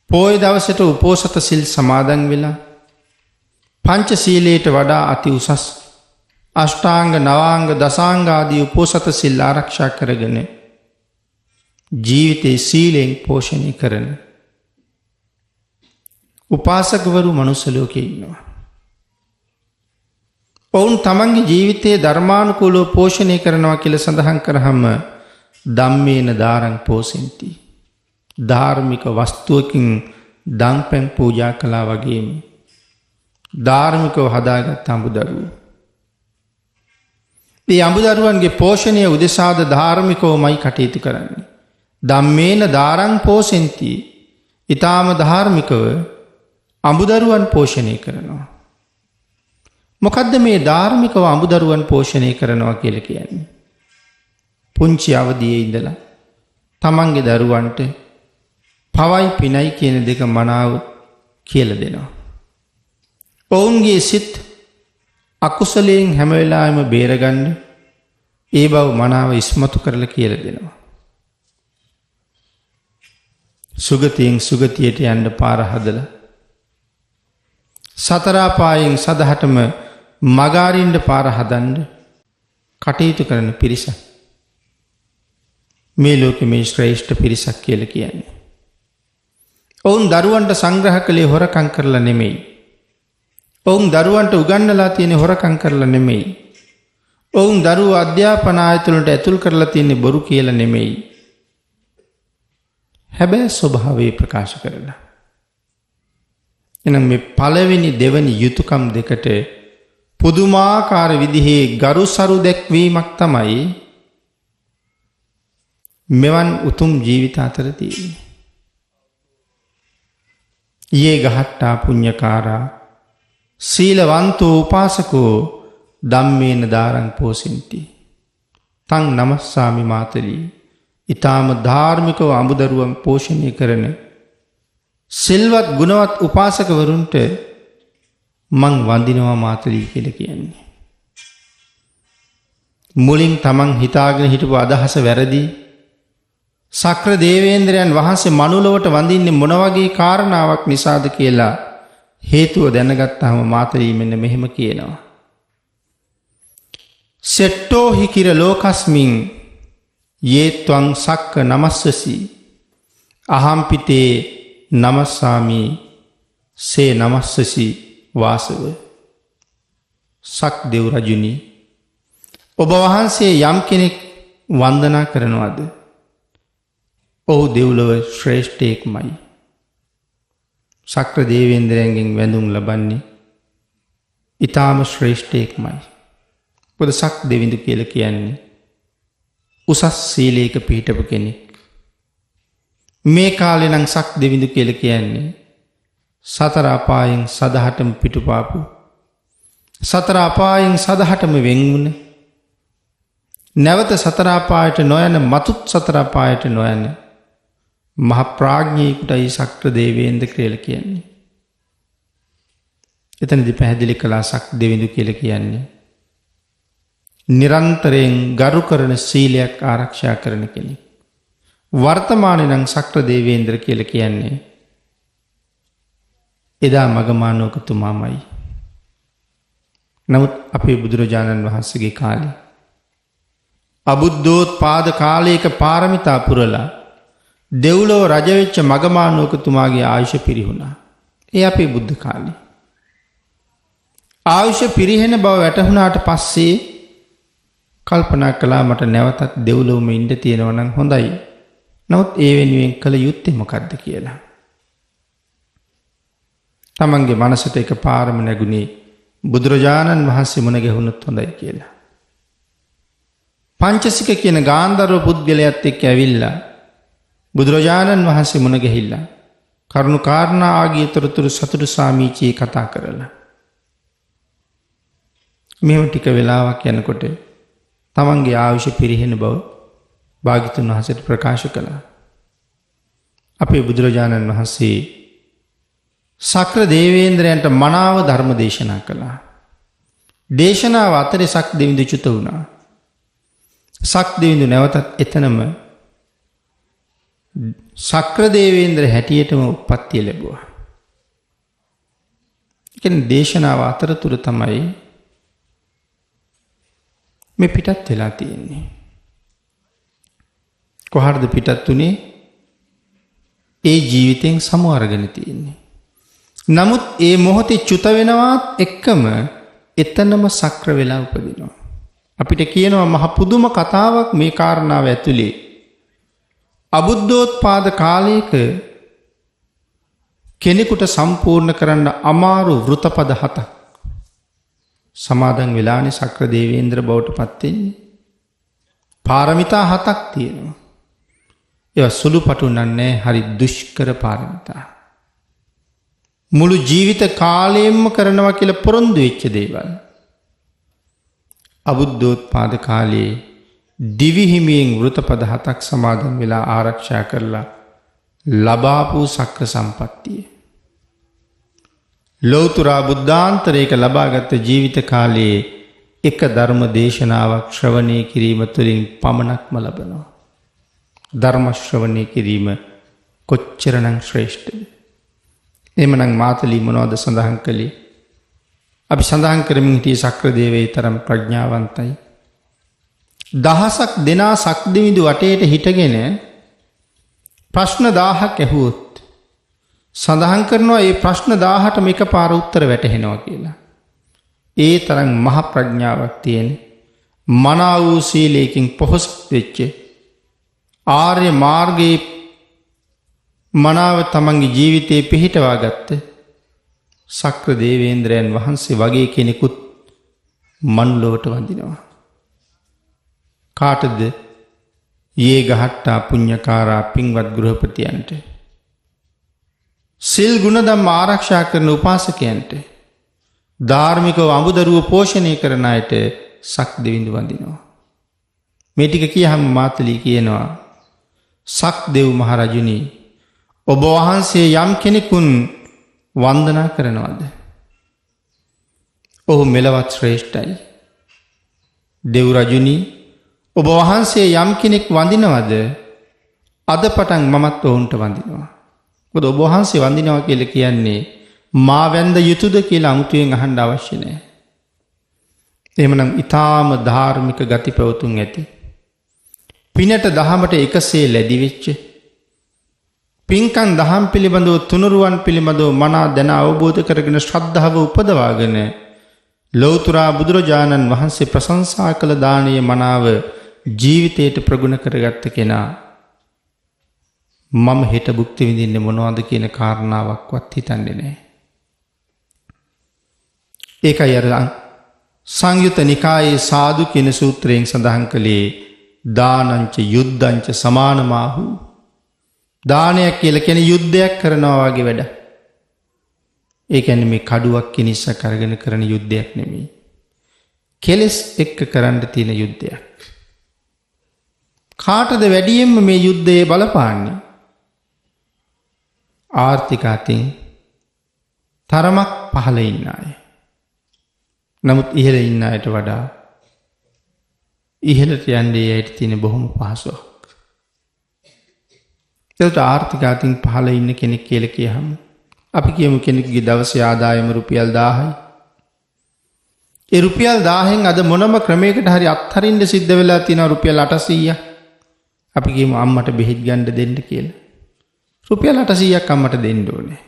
පෝය දවසට උපෝසත සිල් සමාදන් වෙලා පංචශීලයට වඩා අති උසස් අෂ්ටාංග නවාංග දසාංග ආදී උපෝසත සිල් ආරක්ෂා කරගෙන ජීවිතේ සීලෙන් පෝෂණය කරන උපාසකවරු මනුස්ස ලෝකේ ඉන්නවා. ඔවුන් තමන්ගේ ජීවිතයේ ධර්මානුකූලව පෝෂණය කරනවා කියලා සඳහන් කරාම ධම්මේන දාරං පෝසෙන්ති, ධාර්මික වස්තුවකින් දන්පැන් පූජා කළා වගේම ධාර්මිකව හදාගත් අඹදරුවෝ. මේ අඹදරුවන්ගේ පෝෂණය උදෙසාද ධාර්මිකවමයි කටයුතු කරන්නේ. ධම්මේන දාරං පෝසෙන්ති, ඊටාම ධාර්මිකව අඹදරුවන් පෝෂණය කරනවා. මොකද්ද මේ ධාර්මිකව අඹදරුවන් පෝෂණය කරනවා කියලා කියන්නේ? පුංචි අවදියේ ඉඳලා තමන්ගේ දරුවන්ට පවයි පිනයි කියන දෙක මනාව කියලා දෙනවා. ඔවුන්ගේ සිත් අකුසලයෙන් හැම වෙලාවෙම බේරගන්න ඒ බව මනාව ඉස්මතු කරලා කියලා දෙනවා. සුගතියෙන් සුගතියට යන්න පාර හදලා සතර අපායෙන් සදහටම මගාරින්න පාර හදන්න කටයුතු කරන පිරිසක් මේ ලෝකෙ මේ ශ්‍රේෂ්ඨ පිරිසක් කියලා කියන්නේ. ඔවුන් දරුවන්ට සංග්‍රහ කළේ හොරකම් කරලා නෙමෙයි. ඔවුන් දරුවන්ට උගන්වලා තියෙන හොරකම් කරලා නෙමෙයි. ඔවුන් දරුවෝ අධ්‍යාපන ආයතන වලට ඇතුල් කරලා තියෙන්නේ බොරු කියලා නෙමෙයි. හැබැයි ස්වභාවය ප්‍රකාශ කරලා. එහෙනම් මේ පළවෙනි දෙවෙනි යුතුයකම් දෙකට පුදුමාකාර විදිහේ ගරුසරු දැක්වීමක් තමයි මෙවන් උතුම් ජීවිත අතර තියෙන්නේ. යේ ගහට්ටා පුඤ්ඤකාරා සීලවන්තෝ උපාසකෝ ධම්මේන දාරං පෝසින්ති තං නමස්සාමි මාතලී. ඊටාම ධාර්මිකව අඹදරුවන් පෝෂණය කරන සිල්වත් ගුණවත් උපාසකවරුන්ට මං වඳිනවා මාතලී කියලා කියන්නේ. මුලින් තමන් හිතාගෙන හිටපු අදහස වැරදි. සක්‍ර දේවේන්ද්‍රයන් වහන්සේ මනුලොවට වඳින්නේ මොන වගේ කාරණාවක් නිසාද කියලා හේතුව දැනගත්තාම මාතලී මෙන්න මෙහෙම කියනවා. සෙට්ටෝහි කිර ලෝකස්මින් යේ ත්වං සක්ක නමස්සසි අහම්පිතේ නමස්සාමි සේ නමස්සසි වාසව. සක් දෙව් රජුනි, ඔබ වහන්සේ යම් කෙනෙක් වන්දනා කරනවද ඔහු දෙව්ලොව ශ්‍රේෂ්ඨයෙක්මයි. සක්‍ර දේවේන්ද්‍රයන්ගෙන් වැඳුම් ලබන්නේ ඊටාම ශ්‍රේෂ්ඨයෙක්මයි. මොකද සක් දෙවිඳු කියලා කියන්නේ උසස් සීලයක පිහිටපු කෙනෙක්. මේ කාලේ නම් සක් දෙවිඳු කියලා කියන්නේ සතර අපායෙන් සදහටම පිටුපාපු, සතර අපායෙන් සදහටම වෙන් වුණ, නැවත සතර අපායට නොයන, මතුත් සතර අපායට නොයන මහ ප්‍රාඥයෙකුටයි සක්‍ර දේවේන්ද්‍ර කියලා කියන්නේ. එතනදි පැහැදිලි කළා සක් දෙවිඳු කියලා කියන්නේ නිරන්තරයෙන් ගරු කරන සීලයක් ආරක්ෂා කරන කෙනෙක්. වර්තමානයේ නම් සක්‍ර දේවේන්ද්‍ර කියලා කියන්නේ එදා මගමානෝකතුමාමයි. නමුත් අපේ බුදුරජාණන් වහන්සේගේ කාලේ අබුද්ධෝත්පාද කාලයක පාරමිතා පුරලා දෙව්ලොව රජ වෙච්ච මගමානුවකතුමාගේ ආයුෂ පිරිහුණා. ඒ අපේ බුද්ධ කාලේ. ආයුෂ පිරිහෙන බව වැටහුණාට පස්සේ කල්පනා කළා මට නැවතත් දෙව්ලොවම ඉන්න තියෙනවා නම් හොඳයි. නමුත් ඒ වෙනුවෙන් කළ යුත්තේ මොකද්ද කියලා. තමන්ගේ මනසට එකපාරම නැගුණේ බුදුරජාණන් වහන්සේ මුණ ගැහුණොත් හොඳයි කියලා. පංචසික කියන ගාන්ධර්ව පුද්ගලයාත් එක්ක ඇවිල්ලා බුදුරජාණන් වහන්සේ මුණ ගැහිලා කරුණු කාරණා ආගිය තොරතුරු සතුටු සාමීචියේ කතා කරලා මෙහෙම ටික වෙලාවක් යනකොට තමන්ගේ ආයුෂ පිරිහෙන බව භාග්‍යතුන් වහන්සේට ප්‍රකාශ කළා. අපේ බුදුරජාණන් වහන්සේ සක්‍ර දේවේන්ද්‍රයන්ට මනාව ධර්ම දේශනා කළා. දේශනාව අතරේ සක් දෙවිඳු චුත වුණා. සක් දෙවිඳු නැවතත් එතනම සක්‍ර දේවේන්ද්‍ර හැටියටම උප්පත්තිය ලැබුවා. ඒ කියන්නේ දේශනාව අතරතුර තමයි මේ පිටත් වෙලා තියෙන්නේ. කොහාටද පිටත් උනේ? ඒ ජීවිතෙන් සමු අරගෙන තියෙන්නේ. නමුත් ඒ මොහොතේ චුත වෙනවත් එක්කම එතනම සක්‍ර වෙලා උපදිනවා. අපිට කියනවා මහ පුදුම කතාවක් මේ කාරණාව ඇතුලේ. අබුද්ධෝත්පාද කාලයක කෙනෙකුට සම්පූර්ණ කරන්න අමාරු වෘතපද හතක් සමාදන් වෙලානේ සක්‍ර දේවේන්ද්‍ර බවට පත් වෙන්නේ. පාරමිතා හතක් තියෙනවා. ඒවා සුළු පටු නන්නේ හරි දුෂ්කර පාරමිතා. මුළු ජීවිත කාලයෙන්ම කරනවා කියලා පොරොන්දු වෙච්ච දේවල්. අබුද්ධෝත්පාද කාලයේ දිවි හිමියෙන් වෘතපද හතක් සමාදන් වෙලා ආරක්ෂා කරලා ලබාපු සක්‍ර සම්පත්තිය. ලෞතර බුද්ධාන්තරයක ලබාගත් ජීවිත කාලයේ එක ධර්ම දේශනාවක් ශ්‍රවණය කිරීම තුළින් පමණක්ම ලබනවා. ධර්ම ශ්‍රවණය කිරීම කොච්චරනම් ශ්‍රේෂ්ඨද? එහෙමනම් මාතලී මොනවද සඳහන් කළේ? අපි සඳහන් කරමින් හිටියේ සක්‍ර දේවයේ තරම් ප්‍රඥාවන්තයි. දහසක් දෙනා සක්දෙවිඳු වටේට හිටගෙන ප්‍රශ්න 1000ක් ඇහුවොත් සඳහන් කරනවා ඒ ප්‍රශ්න 1000ටම එකපාර උත්තර වැටහෙනවා කියලා. ඒ තරම් මහ ප්‍රඥාවක් තියෙන මනා වූ සීලයකින් පොහොසත් වෙච්ච ආර්ය මාර්ගයේ මනාව තමන්ගේ ජීවිතේ පිහිටවා ගත්ත සක්‍ර දේවේන්ද්‍රයන් වහන්සේ වගේ කෙනෙකුත් මනුලොවට වඳිනවා. කාටද? යේ ගහට්ටා පුඤ්ඤකාරා පින්වත් ගෘහපතියන්ට, සිල් ගුණ ධම්ම ආරක්ෂා කරන උපාසකයන්ට, ධාර්මිකව අමුදරුව පෝෂණය කරන අයට සක් දෙවිඳු වඳිනවා. මේ ටික කියහම මාතලී කියනවා, සක් දෙව් මහරජුනි, ඔබ වහන්සේ යම් කෙනෙකුන් වන්දනා කරනවද? ඔහු මෙලවත් ශ්‍රේෂ්ඨයි. දෙව් රජුනි, ඔබ වහන්සේ යම් කෙනෙක් වඳිනවද? අද පටන් මමත් ඔවුන්ට වඳිනවා. මොකද ඔබ වහන්සේ වඳිනවා කියලා කියන්නේ මා වැඳ යුතුද කියලා අමුතුවෙන් අහන්න අවශ්‍ය නෑ. එහෙමනම් ඊටාම ධාර්මික ගති පැවතුම් ඇති, පිනට දහමට එකසේ ලැබි වෙච්ච, පින්කම් දහම් පිළිබඳව තුනුරුවන් පිළිබඳව මනා දැන අවබෝධ කරගෙන ශ්‍රද්ධාව උපදවාගෙන ලෞතර බුදුරජාණන් වහන්සේ ප්‍රශංසා කළ දානීය මනාව ජීවිතයට ප්‍රගුණ කරගත්ත කෙනා මම හෙට භුක්ති විඳින්නේ මොනවද කියන කාරණාවක්වත් හිතන්නේ නැහැ. ඒකයි අර සංයුත නිකායේ සාදු කියන සූත්‍රයෙන් සඳහන් කළේ දානංච යුද්ධංච සමානමාහු. දානයක් කියලා කියන්නේ යුද්ධයක් කරනවා වගේ වැඩ. ඒ කියන්නේ මේ කඩුවක් කිනිස්සක් අරගෙන කරන යුද්ධයක් නෙමෙයි. කෙලස් එක්ක කරන්න තියෙන යුද්ධයක්. කාටද වැඩියෙන්ම මේ යුද්ධයේ බලපාන්නේ? ආර්ථික අතින් තරමක් පහළ ඉන්න අය. නමුත් ඉහළ ඉන්න අයට වඩා ඉහළට යන්නේ අයට තියෙන බොහොම පහසුවක්. ඒකට ආර්ථික අතින් පහළ ඉන්න කෙනෙක් කියලා කියහම අපි කියමු කෙනෙකුගේ දවසේ ආදායම රුපියල් 1000යි. ඒ රුපියල් 1000න් අද මොනම ක්‍රමයකට හරි අත්හරින්න සිද්ධ වෙලා තියෙනවා රුපියල් 800ක්. අපි කියමු අම්මට බෙහෙත් ගන්න දෙන්න කියලා. රුපියල් 800ක් අම්මට දෙන්න ඕනේ.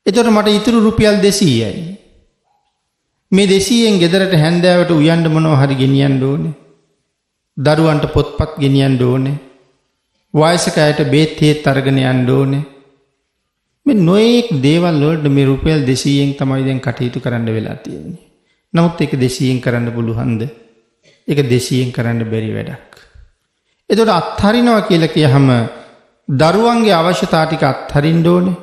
එතකොට මට ඉතුරු රුපියල් 200යි. මේ 200න් ගෙදරට හැන්දෑවට උයන්න මොනවා හරි ගෙනියන්න ඕනේ. දරුවන්ට පොත්පත් ගෙනියන්න ඕනේ. වයසක අයට බේත් හේත් අරගෙන යන්න ඕනේ. මේ නොයෙක් දේවල් වලට මේ රුපියල් 200න් තමයි දැන් කටයුතු කරන්න වෙලා තියෙන්නේ. නමුත් ඒක 200න් කරන්න පුළුවන්ද? ඒක 200න් කරන්න බැරි වැඩක්. එතකොට අත්හරිනවා කියලා කියහම දරුවන්ගේ අවශ්‍යතා ටික අත්හරින්න ඕනේ.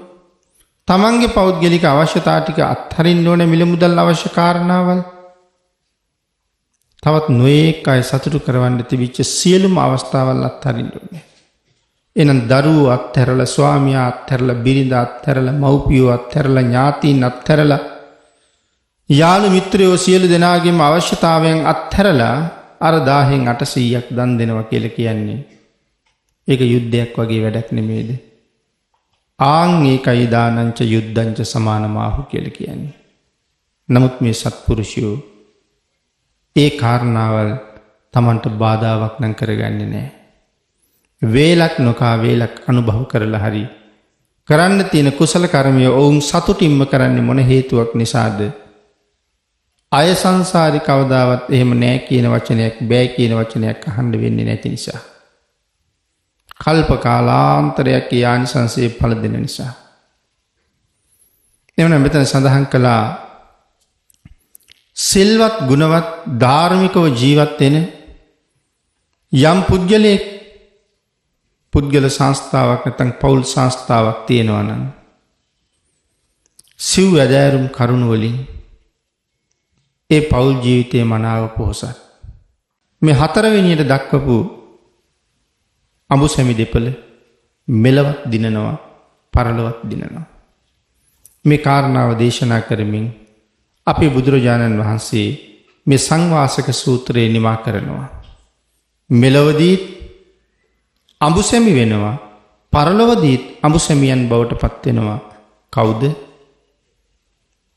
තමන්ගේ පෞද්ගලික අවශ්‍යතා ටික අත්හරින්න ඕනේ, මිල මුදල් අවශ්‍ය කාරණාවල්. තවත් නොයෙක් අය සතුටු කරවන්න තිබිච්ච සියලුම අවස්ථාවල් අත්හරින්න ඕනේ. එහෙනම් දරුවෝ අත්හැරලා, ස්වාමියා අත්හැරලා, බිරිඳ අත්හැරලා, මව්පියෝ අත්හැරලා, ඥාතීන් අත්හැරලා, යාළු මිත්‍රයෝ සියලු දෙනාගේම අවශ්‍යතාවයන් අත්හැරලා අර 1000න් 800ක් දන් දෙනවා කියලා කියන්නේ ඒක යුද්ධයක් වගේ වැඩක් නෙමෙයිද? ආන් ඒකයි දානංච යුද්ධංච සමානමාහු කියලා කියන්නේ. නමුත් මේ සත්පුරුෂයෝ ඒ කාරණාවල් තමන්ට බාධාවක් නම් කරගන්නේ නැහැ. වේලක් නොකා වේලක් අනුභව කරලා හරි කරන්න තියෙන කුසල කර්මය ඔවුන් සතුටින්ම කරන්නේ මොන හේතුවක් නිසාද? අය සංසාරي කවදාවත් එහෙම නෑ කියන වචනයක්, බෑ කියන වචනයක් අහන්න වෙන්නේ නැති නිසා. කල්ප කාලාන්තරයක් ඒ ආනිසංසයේ ඵල දෙන නිසා. එවනම් මෙතන සඳහන් කළා සිල්වත් ගුණවත් ධාර්මිකව ජීවත් වෙන යම් පුද්ගලයෙක්, පුද්ගල සංස්ථාවක් නැත්නම් පෞල් සංස්ථාවක් තියෙනවා නම් සිව් ඇදෑරුම් කරුණ වලින් ඒ පෞල් ජීවිතයේ මනාව පොහොසත්. මේ හතරවෙනියට දක්වපු අඹුසැමි දෙපළ මෙලවත් දිනනවා, පරලොවත් දිනනවා. මේ කාරණාව දේශනා කරමින් අපේ බුදුරජාණන් වහන්සේ මේ සංවාසක සූත්‍රය නිමා කරනවා. මෙලොවදීත් අඹුසැමි වෙනවා, පරලොවදීත් අඹුසැමියන් බවට පත් වෙනවා. කවුද?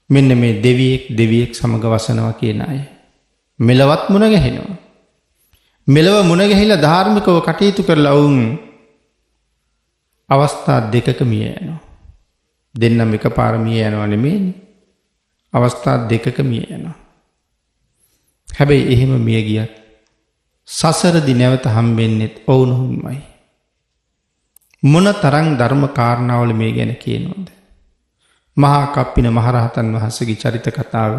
මෙන්න මේ දෙවියෙක් දෙවියෙක් සමග වසනවා කියන අය. මෙලවත් මුණ ගැහෙනවා. මෙලව මුණ ගැහිලා ධාර්මිකව කටයුතු කරලා වුන් අවස්ථා දෙකක මිය යනවා. දෙන්නම එකපාර මිය යනවා නෙමෙයිනේ. අවස්ථා දෙකක මිය යනවා. හැබැයි එහෙම මිය ගියත් සසරදි නැවත හම්බෙන්නෙත් ඔවුනුම්මයි. මොන තරම් ධර්ම කාරණාවල මේ ගැන කියනවද? මහා කප්පින මහරහතන් වහන්සේගේ චරිත කතාව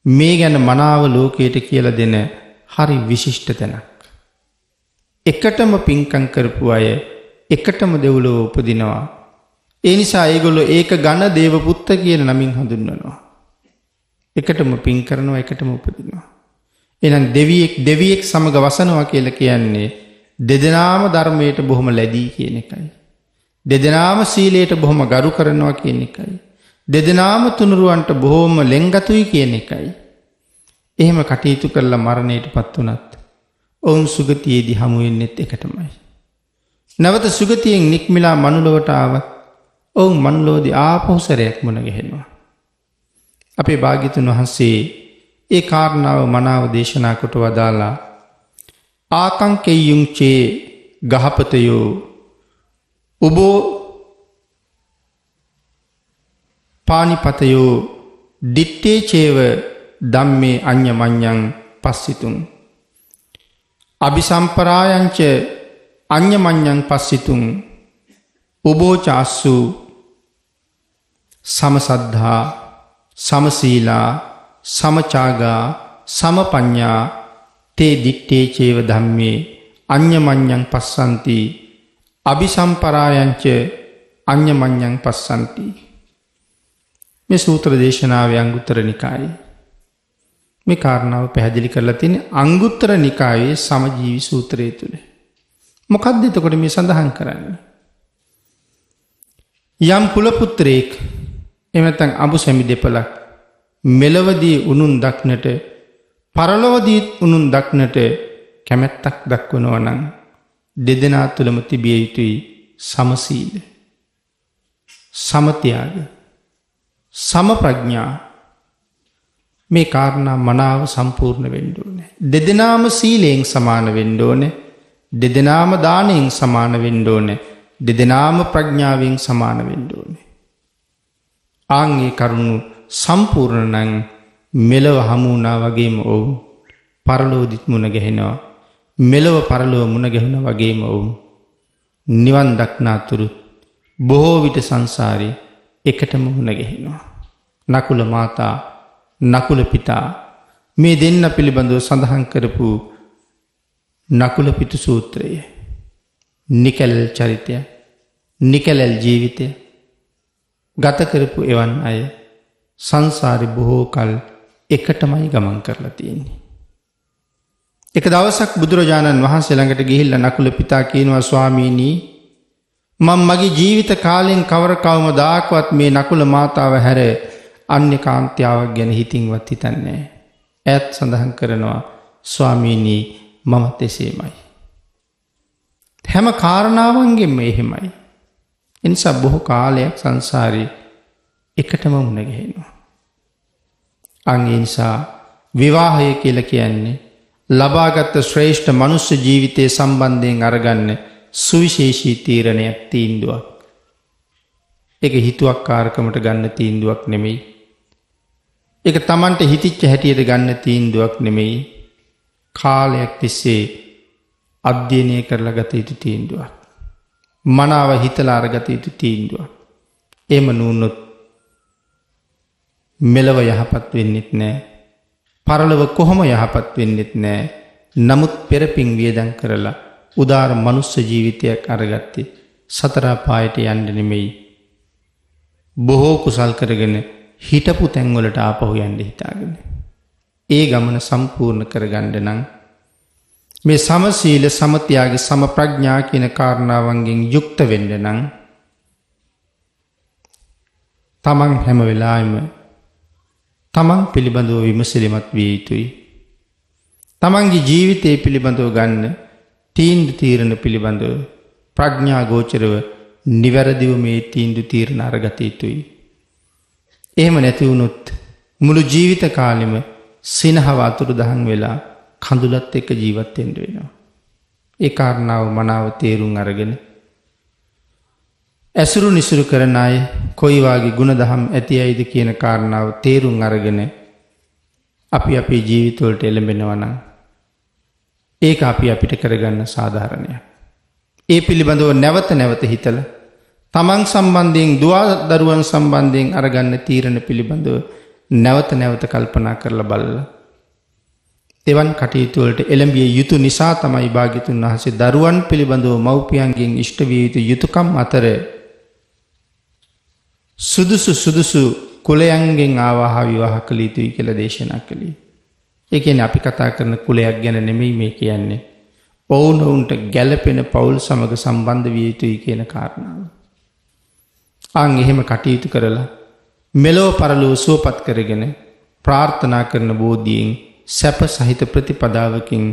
මේ ගැන මනාව ලෝකයට කියලා දෙන හරි විශිෂ්ට තැනක්. එකටම පින්කම් කරපු අය එකටම දෙව්ලොව උපදිනවා. ඒ නිසා ඒගොල්ලෝ ඒක ඝන දේව පුත්ත කියන නමින් හඳුන්වනවා. එකටම පින් කරනවා, එකටම උපදිනවා. එහෙනම් දෙවියෙක් දෙවියෙක් සමග වසනවා කියලා කියන්නේ දෙදෙනාම ධර්මයට බොහොම ලැබී කියන එකයි. දෙදෙනාම සීලයට බොහොම ගරු කරනවා කියන එකයි. දෙදෙනාම තුනුරුවන්ට බොහොම ලෙන්ගතුයි කියන එකයි. එහෙම කටයුතු කරලා මරණයට පත් වුණත් ඔවුන් සුගතියේදී හමු වෙන්නෙත් එකටමයි. නැවත සුගතියෙන් නික්මිලා මනුලොවට ආවත් ඔවුන් මනුලොවදී ආපහු සැරයක් මුණ ගැහෙනවා. අපේ භාග්‍යතුන් වහන්සේ ඒ කාරණාව මනාව දේශනා කොට වදාලා ආකංකෙය්‍යුං චේ ගහපතයෝ උබෝ පානිපතයෝ දිත්තේ චේව ධම්මේ අඤ්ඤමඤ්ඤං පස්සිතුං අபிසම්පරායංච අඤ්ඤමඤ්ඤං පස්සිතුං උබෝ චාස්සු සමසද්ධා සමසීලා සමචාගා සමපඤ්ඤා තේ දිත්තේ චේව ධම්මේ අඤ්ඤමඤ්ඤං පස්සන්ති අபிසම්පරායංච අඤ්ඤමඤ්ඤං පස්සන්ති. මේ සූත්‍ර දේශනාවේ අංගුත්තර නිකායේ මේ කාරණාව පැහැදිලි කරලා තියෙන්නේ අංගුත්තර නිකායේ සමජීවි සූත්‍රය තුල. මොකද්ද එතකොට මේ සඳහන් කරන්නේ? යම් කුල පුත්‍රයෙක් එහෙම නැත්නම් අඹුසැමි දෙපළක් මෙලවදී උනුන් දක්නට පරලොවදී උනුන් දක්නට කැමැත්තක් දක්වනවා නම් දෙදෙනා තුළම තිබිය යුතුයි සමසීල, සමත්‍යාග, සම ප්‍රඥා. මේ කාරණා මනාව සම්පූර්ණ වෙන්න ඕනේ. දෙදෙනාම සීලයෙන් සමාන වෙන්න ඕනේ. දෙදෙනාම දානයෙන් සමාන වෙන්න ඕනේ. දෙදෙනාම ප්‍රඥාවෙන් සමාන වෙන්න ඕනේ. ආන් ඒ කරුණු සම්පූර්ණ නම් මෙලව හමු වුණා වගේම ඔවුන් පරලෝදිත් මුණ ගැහෙනවා. මෙලව පරලොව මුණ ගැහුණා වගේම ඔවුන් නිවන් දක්නාතුරු බොහෝ විට සංසාරේ එකටම මුණ ගැහෙනවා. නකුල මාතා නකුල පිතා මේ දෙන්න පිළිබඳව සඳහන් කරපු නකුල පිතු සූත්‍රය නිකැලල් චරිතය නිකැලල් ජීවිතය ගත කරපු එවන් අය සංසාරේ බොහෝ කල් එකටමයි ගමන් කරලා තියෙන්නේ. එක දවසක් බුදුරජාණන් වහන්සේ ළඟට ගිහිල්ලා නකුල පිතා කියනවා, ස්වාමීනි, මම මගේ ජීවිත කාලෙන් කවර කවමදාකවත් මේ නකුල මාතාව හැර අන්‍ය කාන්තාවක් ගැන හිතින්වත් හිතන්නේ නැහැ. ඈත් සඳහන් කරනවා, ස්වාමීනි, මමත් එසේමයි. හැම කාරණාවන්ගෙන්ම එහෙමයි. ඒ නිසා බොහෝ කාලයක් සංසාරේ එකටම මුණ ගැහෙනවා. අන් ඒ නිසා විවාහය කියලා කියන්නේ ලබාගත් ශ්‍රේෂ්ඨ මනුෂ්‍ය ජීවිතයේ සම්බන්ධයෙන් අරගන්න සුවිශේෂී තීරණයක්, තීන්දුවක්. ඒක හිතුවක්කාරකමට ගන්න තීන්දුවක් නෙමෙයි. ඒක Tamanට හිතිච්ච හැටියට ගන්න තීන්දුවක් නෙමෙයි. කාලයක් තිස්සේ අධ්‍යයනය කරලා ගත යුතු තීන්දුවක්. මනාව හිතලා අරගත යුතු තීන්දුවක්. එහෙම නුනොත් මෙලව යහපත් වෙන්නෙත් නෑ. පරලොව කොහොම යහපත් වෙන්නෙත් නෑ. නමුත් පෙරපින් වියදම් කරලා උදාර මනුස්ස ජීවිතයක් අරගත්තේ සතර අපායට යන්න නෙමෙයි. බොහෝ කුසල් කරගෙන හිටපු තැන්වලට ආපහු යන්න හිතාගෙන. ඒ ගමන සම්පූර්ණ කරගන්න නම් මේ සමසීල සමත්‍යාග සම ප්‍රඥා කියන කාරණාවන්ගෙන් යුක්ත වෙන්න නම් තමන් හැම වෙලාවෙම තමන් පිළිබඳව විමසිලිමත් විය යුතුයි. තමන්ගේ ජීවිතය පිළිබඳව ගන්න තීන්දුව තීරණ පිළිබඳව ප්‍රඥා ගෝචරව නිවැරදිව මේ තීන්දුව තීරණ අරගත යුතුයි. එහෙම නැති වුණොත් මුළු ජීවිත කාලෙම සිනහව අතුරුදහන් වෙලා කඳුලත් එක්ක ජීවත් වෙන්න වෙනවා. ඒ කාරණාව මනාව තේරුම් අරගෙන ඇසුරු නිසුරු කරන අය කොයි වාගේ ගුණදහම් ඇති අයද කියන කාරණාව තේරුම් අරගෙන අපි අපේ ජීවිතවලට එළඹෙනවා නම් ඒක අපි අපිට කරගන්න සාධාරණයක්. ඒ පිළිබඳව නැවත නැවත හිතලා තමන් සම්බන්ධයෙන් දුවා දරුවන් සම්බන්ධයෙන් අරගන්න තීරණ පිළිබඳව නැවත නැවත කල්පනා කරලා බලලා එවන් කටයුතු වලට එළඹිය යුතු නිසා තමයි භාග්‍යතුන් වහන්සේ දරුවන් පිළිබඳව මව්පියන්ගෙන් ඉෂ්ට විය යුතු යුතුකම් අතර සුදුසු සුදුසු කුලයන්ගෙන් ආවාහ විවාහ කළ යුතුයි කියලා දේශනා කළේ. ඒ කියන්නේ අපි කතා කරන කුලයක් ගැන නෙමෙයි මේ කියන්නේ. ඔවුනොවුන්ට ගැළපෙන පවුල් සමග සම්බන්ධ විය යුතුයි කියන කාරණාව. ආන් එහෙම කටයුතු කරලා මෙලොව පරලොව සුවපත් කරගෙන ප්‍රාර්ථනා කරන බෝධියෙන් සැප සහිත ප්‍රතිපදාවකින්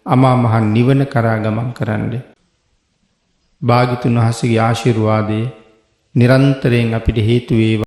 අමා මහ නිවන කරා ගමන් කරන්න භාග්‍යතුන් වහන්සේගේ ආශිර්වාදය නිරන්තරයෙන් අපිට හේතු වේවා.